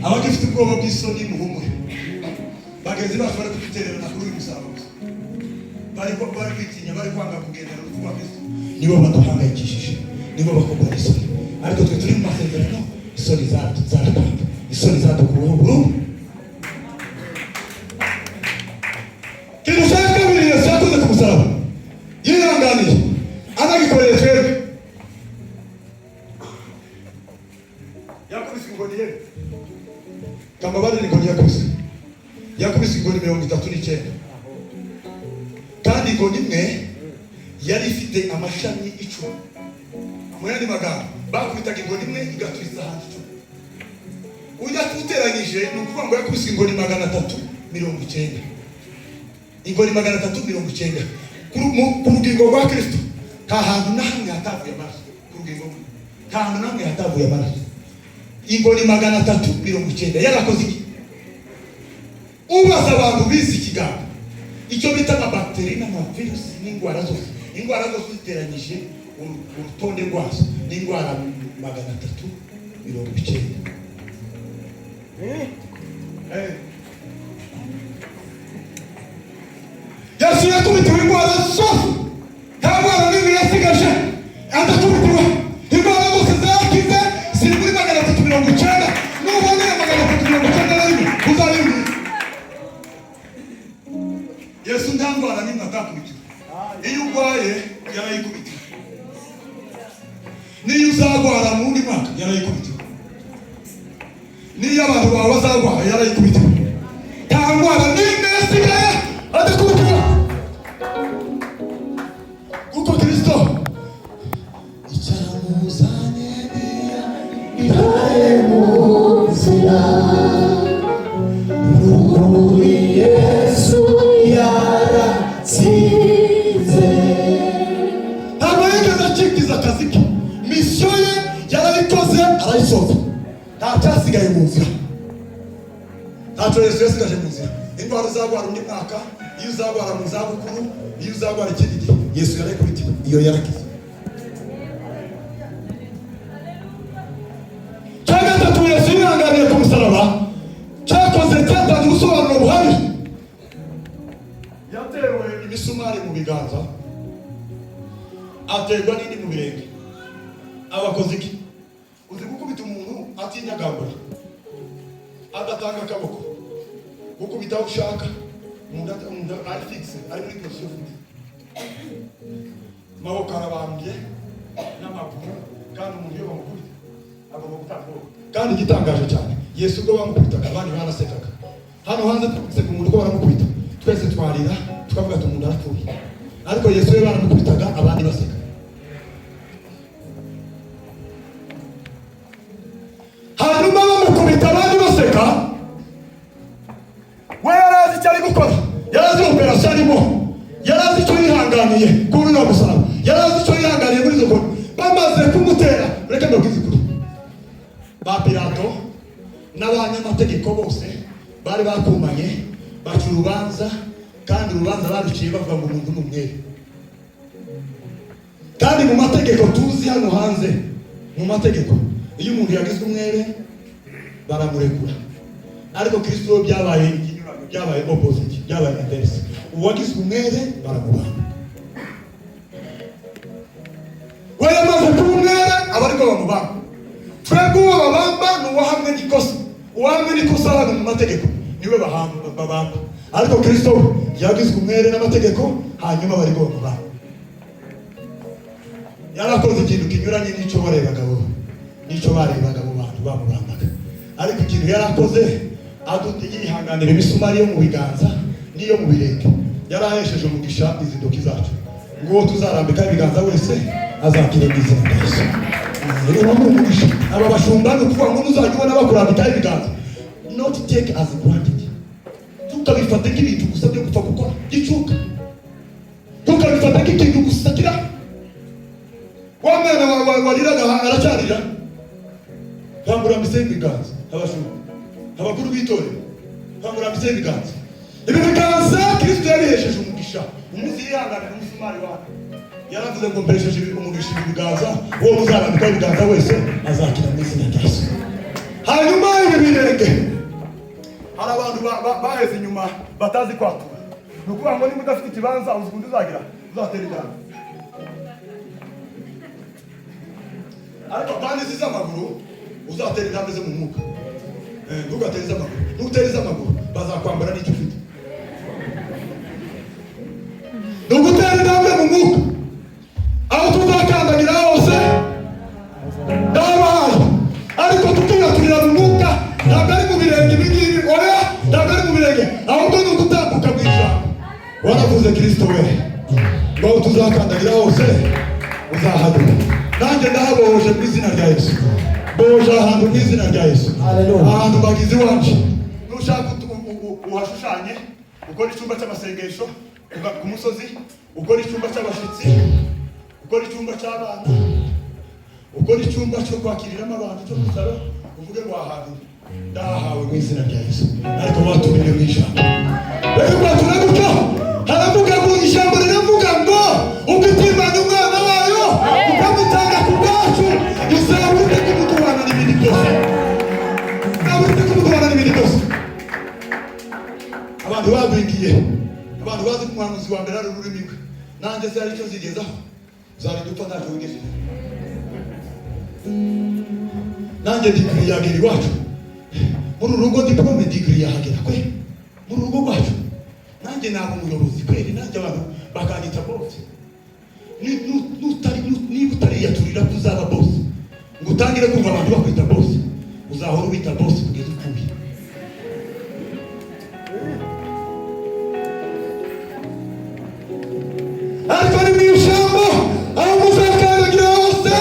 Abagifite ubwoba bw'isoni, muhumure. Bagenzi bacu bari kudutererana kuri uyu musaraba gusa, bari kwitinya, bari kwanga kugendera urupfu rwa Kristo, nibo baduhangayikishije, nibo bakorwa n'isoni. Ariko twe turi mu masezerano, isoni zaratanga, isoni zadukuweho burundu. Ikintu cya kabiri Yesu yakoze ku musaraba yihanganiye, anagikoreye twebwe, yakubise inkoni ye. Kambabarire, inkoni yakubise, yakubise inkoni 39, kandi inkoni imwe yari ifite amashami 10. Mu yandi magambo, bakubitaga inkoni imwe igaturitsa ahantu 10. Ujya uteranyije, ni ukuvuga ngo yakubise inkoni 390, inkoni 390 ku rugingo rwa Kristo. Nta hantu na hamwe hatavuye amaraso ku rugingo rwe, nta hantu na hamwe hatavuye amaraso. Inkoni 390 yarakoze iki? Ubaza abantu bize ikiganza, icyo bita amabactéries n'amavirusi n'indwara zose, indwara zose uziteranyije, urutonde rwazo ni indwara 390. Yesu yakubitiwe indwara zose, nta ndwara n'imwe yasigaje adakubitiwe. Indwara zose zarakize, ziri muri 390. Nubonera 391, uzaribwira. Yesu nta ndwara n'imwe atakubitiwe. Iyo urwaye, yarayikubitiwe. N'iyo uzarwara mu wundi mwaka, yarayikubitiwe. N'iyo abantu bawe bazarwara, yarayikubitiwe. Nta ndwara n'imwe yasigaye adakubitiwe, kuko Kristo icyamuzanye Itaye mu nzira n'ukuri Yesu yaratsinze. Ntabwo yigeze akikiza akazi ke. Mission ye yarayikoze, arayisoza, nta cyasigaye mu nzira. Ntacyo Yesu yasigaje mu nzira. Indwara uzarwara undi mwaka, iyo uzarwara mu zabukuru, iyo uzarwara ikindi gihe, Yesu yarayikubitiwe, iyo yarakize. Cya gatatu Yesu yihanganiye ku musaraba cyakoze, cyatanze ubusobanuro buhari, yatewe imisumari mu biganza, aterwa n'indi mu birenge. Abakoze iki? Uzi gukubita umuntu atinyagambura, adatanga akaboko, gukubita aho ushaka, umuntu ari fixe, ari muri position fixe, amaboko arabambye n'amaguru, kandi umuntu iyo bamukubita agomba gutanga ukuboko. Kandi igitangaje cyane, Yesu ubwo bamukubitaga, abandi barasekaga. Hano hanze twaseka umuntu ko baramukubita, twese twarira, tukavuga ati umuntu arapfuye. Ariko Yesu we baramukubitaga, abandi baseka. Hanyuma bamukubita, abandi baseka, we yari azi icyo ari gukora, yari azi opération arimo, yari azi icyo yihanganiye. Yihanganiye kuri uno musaraba, yari azi icyo yihanganiye muri izo nkoni bamaze kumutera. Reka mbabwize ukuri, ba Pilato n'abanyamategeko bose bari bakumanye, baca urubanza, kandi urubanza baruciye bavuga ngo umuntu ni umwere. Kandi mu mategeko tuzi hano hanze, mu mategeko, iyo umuntu yagizwe umwere baramurekura. Ariko Kristo we byabaye ikinyuranyo, byabaye opposite, byabaye inverse. Uwagizwe umwere baramubamba. We yamaze kuba umwere, aba ariko bamubamba. Twebwe uwo babamba ni uwahamwe n'ikosa. Uwahamwe n'ikosa hano mu mategeko niwe babamba. Ariko Kristo we yagizwe umwere n'amategeko, hanyuma bariko bamubamba. Yarakoze ikintu kinyuranye n'icyo barebaga bo, n'icyo barebaga abo bantu bamubambaga. Ariko ikintu yarakoze, yihanganira imisumari yo mu biganza n'iyo mu birenge, yarahesheje umugisha izi ntoki zacu, ngo uwo tuzarambika ibiganza wese azakire mu izina rya Yesu. Uwo ni umugisha. Aba bashumba, ni ukuvuga ngo nuzajya ubona bakurambikaho ibiganza, not take as granted. Ntukabifate nk'ibintu gusa byo gupfa gukora gicuka. Ntukabifate nk'ikintu gusa kira wa mwana wariraga aracyarira. Bamurambitseho ibiganza, abashumba, abakuru b'itorero bamurambitseho ibiganza. Ibi biganza Kristo yabihesheje umugisha. Umunsi yihanganira umusumari wawe, yaravuze ngo mpesheje umugisha ibi biganza, uwo muzarambikaho ibiganza wese azakira mu izina rya Yesu. Hanyuma ibi birenge, hari abantu baheze inyuma batazi kwatura. Ni ukuvuga ngo niba udafite ikibanza, uzi ukuntu uzagira, uzatera intambwe, ariko kandi izi z'amaguru. Uzatera intambwe ze mu mwuka. Ntugatere iz'amaguru. Nutera iz'amaguru bazakwambara n'icyo ufite. Ni ugutera intambwe mu mwuka. Aho tuzakandagira hose ndabahaye, ariko tukiyaturira mu mwuka. Ntabwo ari mu birenge ibi ngibi, oya, ntabwo ari mu birenge, ahubwo ni ugutambuka mu ijambo. Waravuze Kristo we ngo aho tuzakandagira hose uzahagera. Nanjye ndahabohoje mu izina rya Yesu. Bohoje ahantu mu izina rya Yesu. Hallelujah. Ahantu bagize iwacu, nushaka uhashushanye, ukora icyumba cy'amasengesho ku musozi, ukora icyumba cy'abashyitsi, ukora icyumba cy'abana, ukora icyumba cyo kwakiriramo abantu cyo gusaba, uvuge ngo aha hantu ndahahawe mu izina rya Yesu. Ariko watumire mu ijambo. Rero kwatura gutyo, haravuga ngo, ijambo riravuga ngo ubwo itimanye umwana wayo ukamutanga ku bwacu, izaba urite kumuduhana n'ibindi byose, izaba urite kumuduhana n'ibindi byose. Abantu bagwingiye, abantu bazi ko umuhanuzi wa mbere ari ururimi rwe. Nanjye se hari icyo zigezaho? Uzarinda upfa ntacyo wigejeje. Nanjye degree yagera iwacu muri uru rugo, diplôme, degree yahagera kwe muri uru rugo rwacu. Nanjye naba umuyobozi kweri, nanjye abantu bakanyita boss. Niba utariyaturira ko uzaba boss, ngo utangire kumva abantu bakwita boss, uzahora ubita boss kugeza upfuye. Ariko ni mu ijambo, aho muzakandagira hose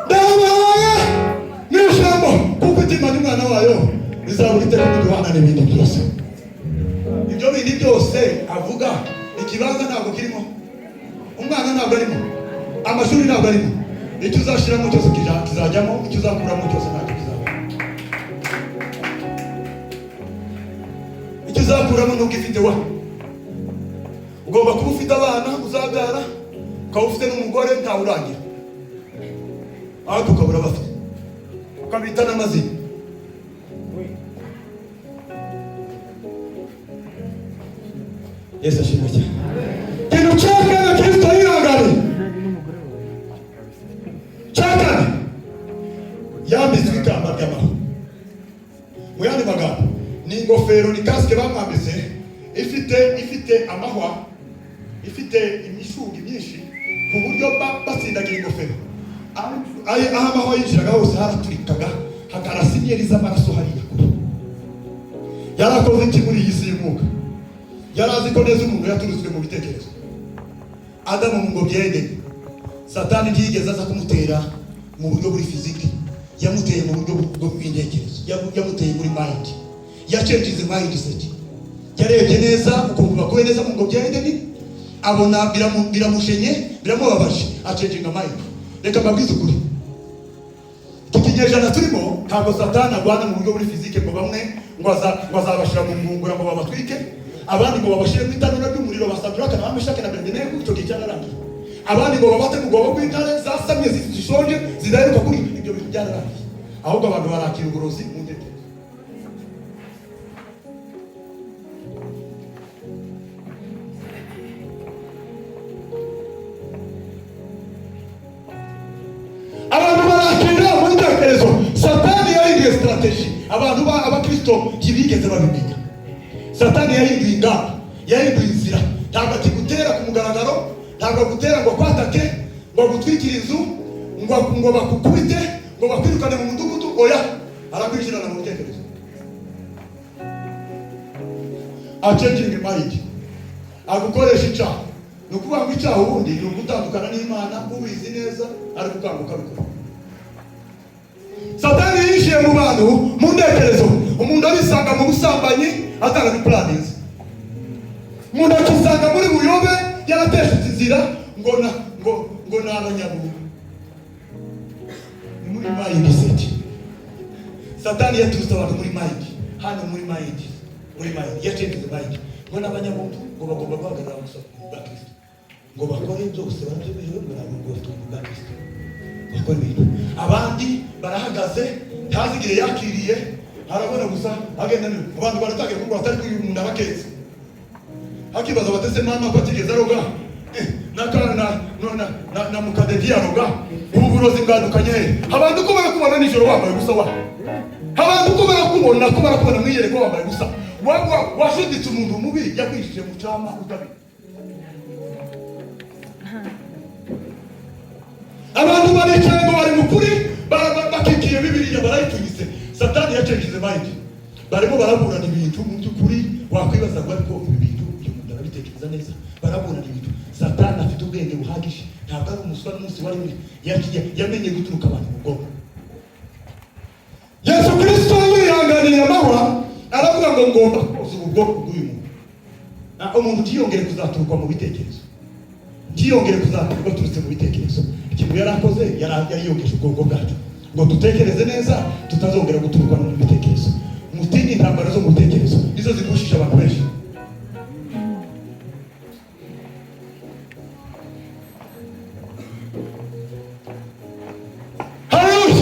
ndabahaye mu ijambo, kuko itimana umwana wayo izabura iteka kuduhana n'ibindi byose. Ibyo bindi byose avuga, ikibanza ntabwo kirimo, umwana ntabwo arimo, amashuri ntabwo arimo. Icyo uzashyiramo cyose kizajyamo, icyo uzakuramo cyose ntacyo kizabamo. Icyo uzakuramo nuko ifite wa ugomba kuba ufite abana uzabyara, ukaba ufite n'umugore, ntawe urangira, ariko ukabura bafite, ukabita n'amazina. Yesu ashimwe cyane. Ikintu cya kane Kristo yihanganiye, cya kane, yambitswe ikamba ry'amahwa. Mu yandi magambo, ni ingofero, ni casque bamwambitse ifite amahwa, ifite imishugi myinshi, ku buryo batsindagira ingofero, aho amahwa yinjiraga hose haraturikaga, hakarasa inyeri z'amaraso hariya kure. Yarakoze iki muri iyi si y'umwuka? Yari azi ko neza umuntu yaturutswe mu bitekerezo. Adamu mu ngobyi ya Edeni, Satani ntiyigeze aza kumutera mu buryo buri physique, yamuteye mu buryo bw'intekerezo, yamuteye muri mind, yacengeze mindset. Yarebye neza ukuntu bakuwe neza mu ngobyi ya Edeni. Abona biramushenye, biramubabaje, achanginga mind. Reka mbabwize ukuri, iki kinyejana turimo ntabwo Satani arwana mu buryo buri physique, ngo bamwe ngo azabashyira mu ngungura ngo babatwike, abandi ngo babashyire mu itanura ry'umuriro, ba Sadraka na ba Meshaki na Abedenego. Icyo gihe cyararangiye. Abandi ngo babate mu rwobo rw'intare zasamye, zishonje, zidaheruka kuri ibyo bintu, byararangiye. Ahubwo abantu barakira uburozi mu ntekerezo. Abantu barakira mu ntekerezo. Satani yahinduye strategy, abantu ba abakristo ntibigeze babimenya. Satani yahinduye ingamba, yahinduye inzira. Ntabwo akigutera ku mugaragaro, ntabwo agutera ngo akwatake, ngo agutwikire inzu, ngo bakukubite, ngo bakwirukane mu mudugudu. Oya, arakwinjirana mu bitekerezo, achanginge mind, agukoresha icyaha. Ni ukuvuga ngo icyaha ubundi ni ugutandukana n'Imana ubizi neza, ariko ukanguka bikora. Satani yinjiye mu bantu mu ntekerezo. Umuntu arisanga mu busambanyi atarabipuraninze, umuntu akisanga muri buyobe yarateshutse inzira, ngo ni abanyabuntu. Ni muri mindset. Satani yaturutse abantu muri mind, hano muri mind, muri mind yacengeze mind, ngo ni abanyabuntu, ngo bagomba guhagarara gusa bwa Kristo, ngo bakore byose barabyemerewe, ngo ntabwo ngo bafite ubuntu bwa Kristo, bakora ibintu. Abandi barahagaze, ntazi igihe yakiriye, arabona gusa agenda neza. Abantu baratangira kumubwira atari ko uyu muntu abaketse, hakibaza batese mama ko atigeze aroga, na na na na na mukadedi yaroga, ubu burozi bwadukanye he? Abantu ko barakubona nijoro wambaye ubusa, wa abantu ko barakubona mwiyereko wambaye ubusa, washuditse umuntu mubi yakwinjije mu cyama utabizi. Abantu baricaye ngo bari mu kuri, bakikiye Bibiliya, barayipfunyitse. Satani yacengize mind, barimo baraburana ibintu mu by'ukuri wakwibaza ngo ariko ibi bintu uyu muntu arabitekereza neza? Baraburana ibintu. Satani afite ubwenge buhagije, ntabwo ari umuswa n'umunsi wa rimwe. Yamenye guturuka abantu mu bwonko. Yesu Kirisito yihanganiye amahwa, aravuga ngo ngomba koza ubu bwoko bw'uyu muntu. Umuntu ntiyongere kuzaturukwa mu bitekerezo, ntiyongere kuzaturwa turutse mu bitekerezo. Ikintu yari akoze, yari yogeje ubwonko bwacu ngo dutekereze neza, tutazongera guturukwa no mu bitekerezo. Mutinye intambara zo mu bitekerezo, nizo zigushije abantu benshi. Haleluya!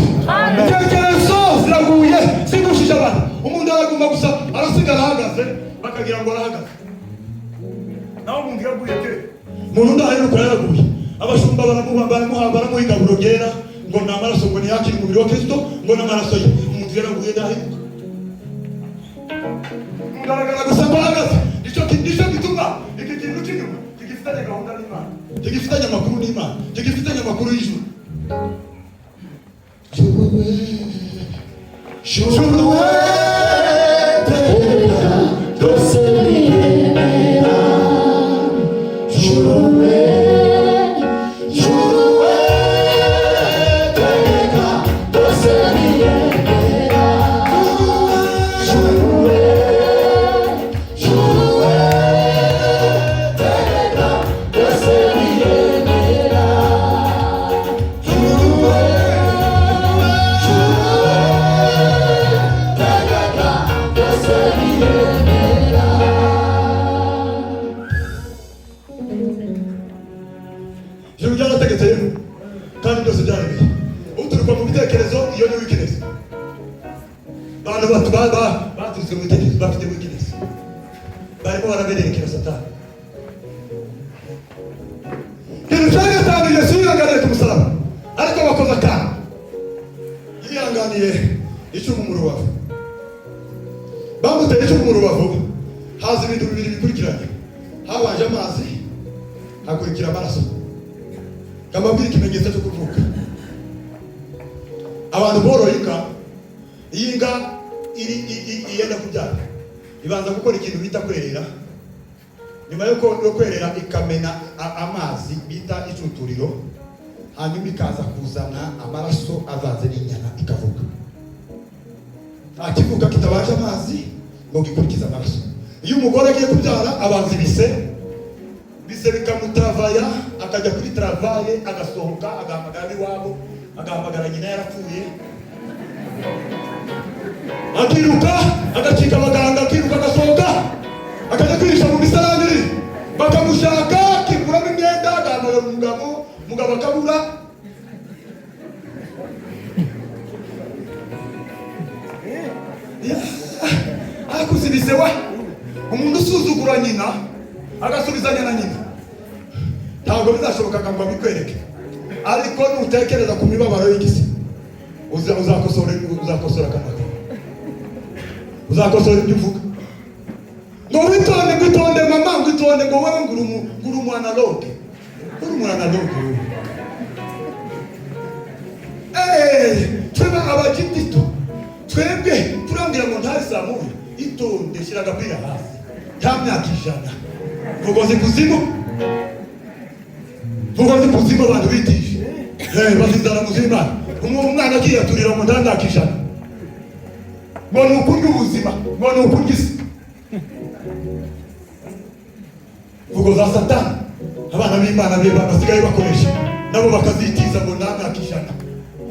Intekerezo ziraguye, zigushije abantu. Umuntu araguma gusa, arasigara ahagaze, bakagira ngo arahagaze, naho umuntu yaguye kera. Umuntu ndaheruka yaraguye, abashumba baramuha, baramuha, baramuha igaburo ryera, ngo ni amaraso, ngo ntiyakire umubiri wa Kristo, ngo ni amaraso ye. Umuntu yaraguye, ndaheruka, mugaragara gusa ko ahagaze. Nicyo gituma iki kintu cy'inyuma kigifitanye gahunda n'Imana, kigifitanye amakuru n'Imana, kigifitanye amakuru y'ijuru. Juru teka Byose biremera. Juru we, Juru we, teka byose biremera. Juru we, Juru we, teka byose biremera. Juru we, Juru we, teka byose biremera. Ijuru ryarategetse rero, kandi byose byaremeye. Uturuka mu bitekerezo, iyo ni weakness. Abantu baturutse mu bitekerezo bafite weakness, barimo barabererekera Satani. Ikintu cya gatanu, Yesu yihanganiye ku musaraba, ariko bakoze akantu. Yihanganiye icumu mu rubavu, bamuteye icumu mu rubavu, haza ibintu bibiri bikurikiranye. Habanje amazi, hakurikira amaraso. Kamabwira ikimenyetso cyo kuvuka. Abantu boroye inka, iyo inka iri yenda kubyara, ibanza gukora ikintu bita kwerera. Nyuma yo kwerera, ikamena amazi bita icuturiro, hanyuma ikaza kuzana amaraso avanze n'inyana, ikavuka. Nta kivuka kitabanje amazi ngo gikurikize amaraso. Iyo umugore agiye kubyara, abanza ibise. Ibise. Ibise bikamutaravaye, akajya kuri travail, agasohoka, agahamagara ab'iwabo, agahamagara nyina yarapfuye, akiruka, agacika abaganga, akiruka, agasohoka, akajya kwihisha mu misarani, bakamushaka, akikuramo imyenda, agahamagara umugabo, umugabo akabura. Akuze wa umuntu usuzugura nyina, agasubizanya na nyina, ntabwo bizashoboka ngo abikwereke. Ariko nutekereza ku mibabaro y'igisi, uzakosora akanwa kawe, uzakosora ibyo uvuga. Ngo witonde, ngo itonde mama, ngo itonde, ngo wowe ngo uri umu analogue, uri umu analogue wowe. Twebwe abagitito, twebwe turambwira ngo ntari saa moya, itonde, shyira agapira hasi, nta myaka 100, vugoze ikuzimu, vugoze ikuzimu. Abantu bitije bazizana mu z'Imana. Umwana akiyaturira ngo nta myaka 100, ngo ni ukurya ubuzima, ngo ni ukurya isi. Vugo za Satani abana b'Imana be basigaye bakoresha, nabo bakazitiza ngo nta myaka 100.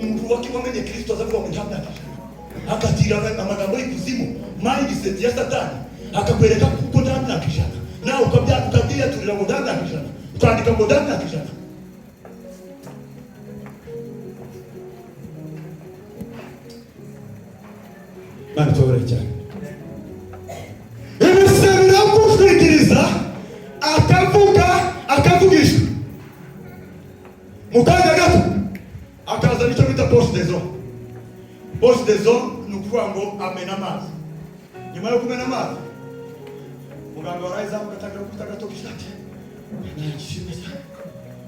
Umuntu wamenye Kristo azavuga ngo nta myaka 100, akatira amagambo y'ikuzimu, mindset ya Satani, akakwereka kuko nta myaka 100, nawe ukabyiyaturira ngo nta myaka 100, ukandika ngo nta myaka 100. Mana tubabarire cyane. Ibise biramutwikiriza, akavuga, akavugisha, mu kanya gato akazana icyo bita poche des eaux. Poche des eaux ni ukuvuga ngo amena amazi. Nyuma yo kumena amazi, muganga warayizamu agatangira gukubita agatoki ishati. Imana ishimwe cyane,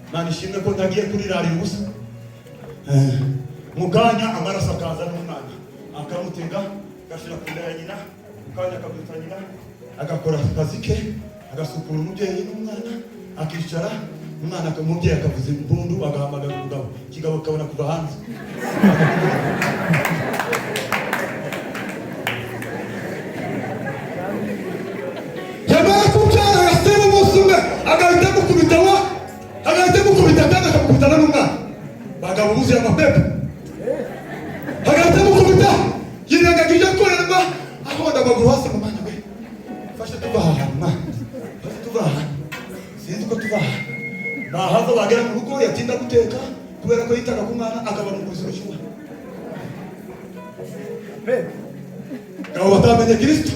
Imana ishimwe ko ntagiye kurirarira ubusa. Mu kanya amaraso akaza n'umwana, akamutega, agashyira ku nda ya nyina. Mu kanya akabyutsa nyina, agakora akazi ke, agasukura umubyeyi n'umwana, akicara umwana, umubyeyi akavuza impundu, agahamagara umugabo, ikigabo kikabona kuva hanze. Yamara kubyara, yasiba umunsi umwe, agahita amukubita wa, agahita amukubita kandi akamukubitana n'umwana. Bagabo buzuye amapepo, agahita amukubita, yirengagije korerwa, ahonda amaguru hasi mu mwanya we. Fashe tuva aha hantu mwana, fashe tuva aha, sinzi ko tuva aha. Bahava, bagera mu rugo, yatinda guteka kubera ko yitaga ku mwana, akaba mu buzima cy'umwana. Ngabo batamenye Kristo,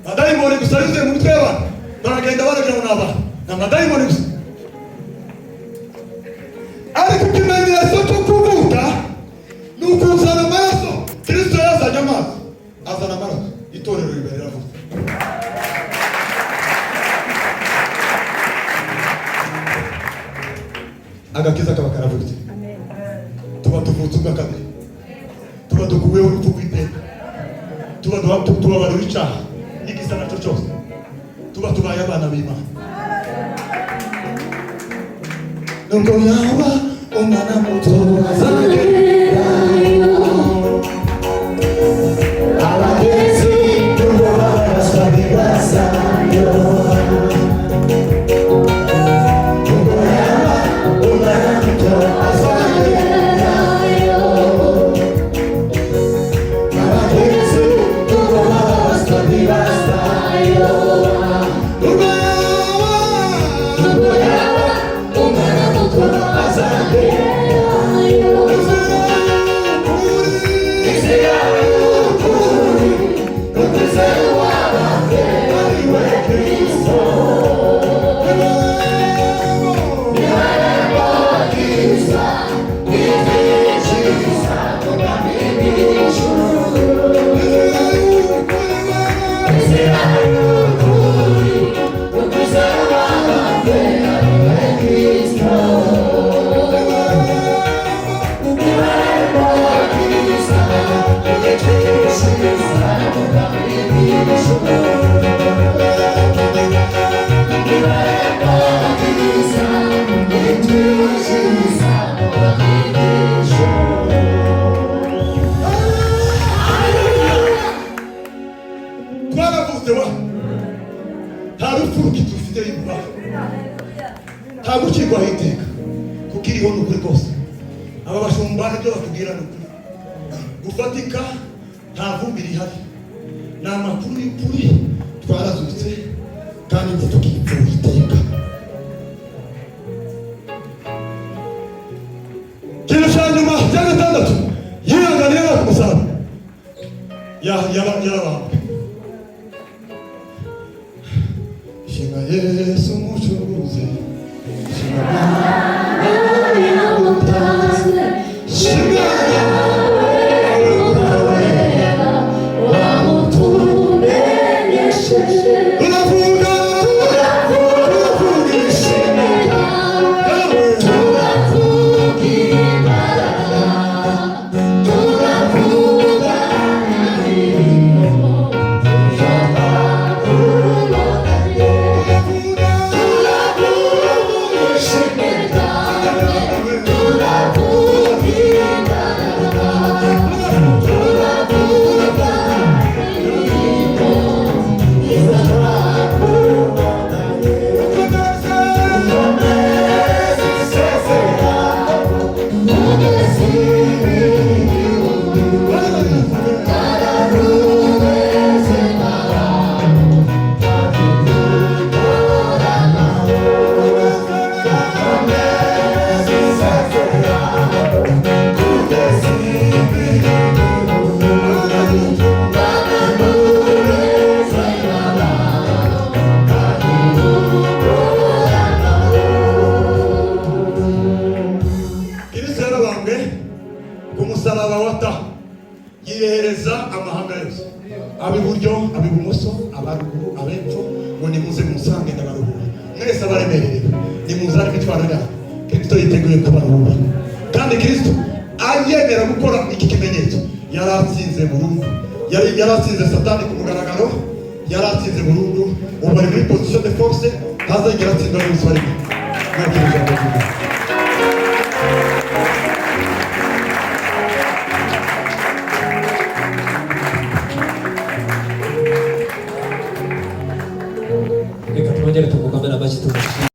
badayimoni gusa yuzuye mu mitwe y'abantu, baragenda baragira ngo ni abantu, ni amadayimoni gusa. Ariko ikimenyetso cyo kuvuka ni ukuzana amaraso. Kristo yazanye amazi, azana amaraso, itorero riba riravutse. Agakiza kaba karavutse, tuba tuvutse ubwa kabiri, tuba dukuweho urupfu rw'iteka, tuba tubabariwe icyaha n'igisa nacyo cyose, tuba tubaye abana b'Imana. Nubwo yaba umwana muto, azagerayo. Abagenzi nubwo baraswa bibazayo, nubwo yaba umwana muto azagerayo. Abagenzi nubwo baraswa bibazayo, Nubwo yaba, nubwo yaba umwana muto azagerayo. Inzira y'ukuri, Inzira y'ukuri n'ukwizera uwabambwe ari we Kristo. Irembo, Bwiza ibyinjiza mu bwami bw'ijuru. Inzira y'ukuri, Inzira y'ukuri n'ukwizera uwabambwe ari we Kristo. Irembo ryiza iryinjiza mu bwami bw'ijuru. Irembo ryiza iryinjiza mu bwami bw'ijuru. Twaravutse wa, nta rupfu rukidufite imbaraga. Nta gucirwaho iteka, kuko iriho ni ukuri kose. Aba bashumba ibyo batubwira ni ukuri gufatika, nta vumbi rihari, ni amakuru y'ukuri. Twarazutse kandi ntitukipfuye iteka. Ikintu cya nyuma cya gatandatu, yihanganiye ku musaraba, yarabambwe. Shima Yesu Umucunguzi, shima Shima Turavuga, turavuga ishimwe ryawe. Kristo yarabambwe ku musaraba wa ta, yirehereza amahanga yose, ab'iburyo, ab'ibumoso, abaruguru, ab'epfo, ngo nimuze musange ndabaruhura mwese abaremerewe, nimuzane imitwaro yanyu. Kristo yiteguye kubaruhura, kandi Kristo ayemera gukora iki kimenyetso, yari atsinze burundu, yari yaratsinze Satani ku mugaragaro, yari atsinze burundu. Ubu ari muri position de force, ntazigera atsindwa n'umunsi wa rimwe. Mwakira ijambo ry'Imana.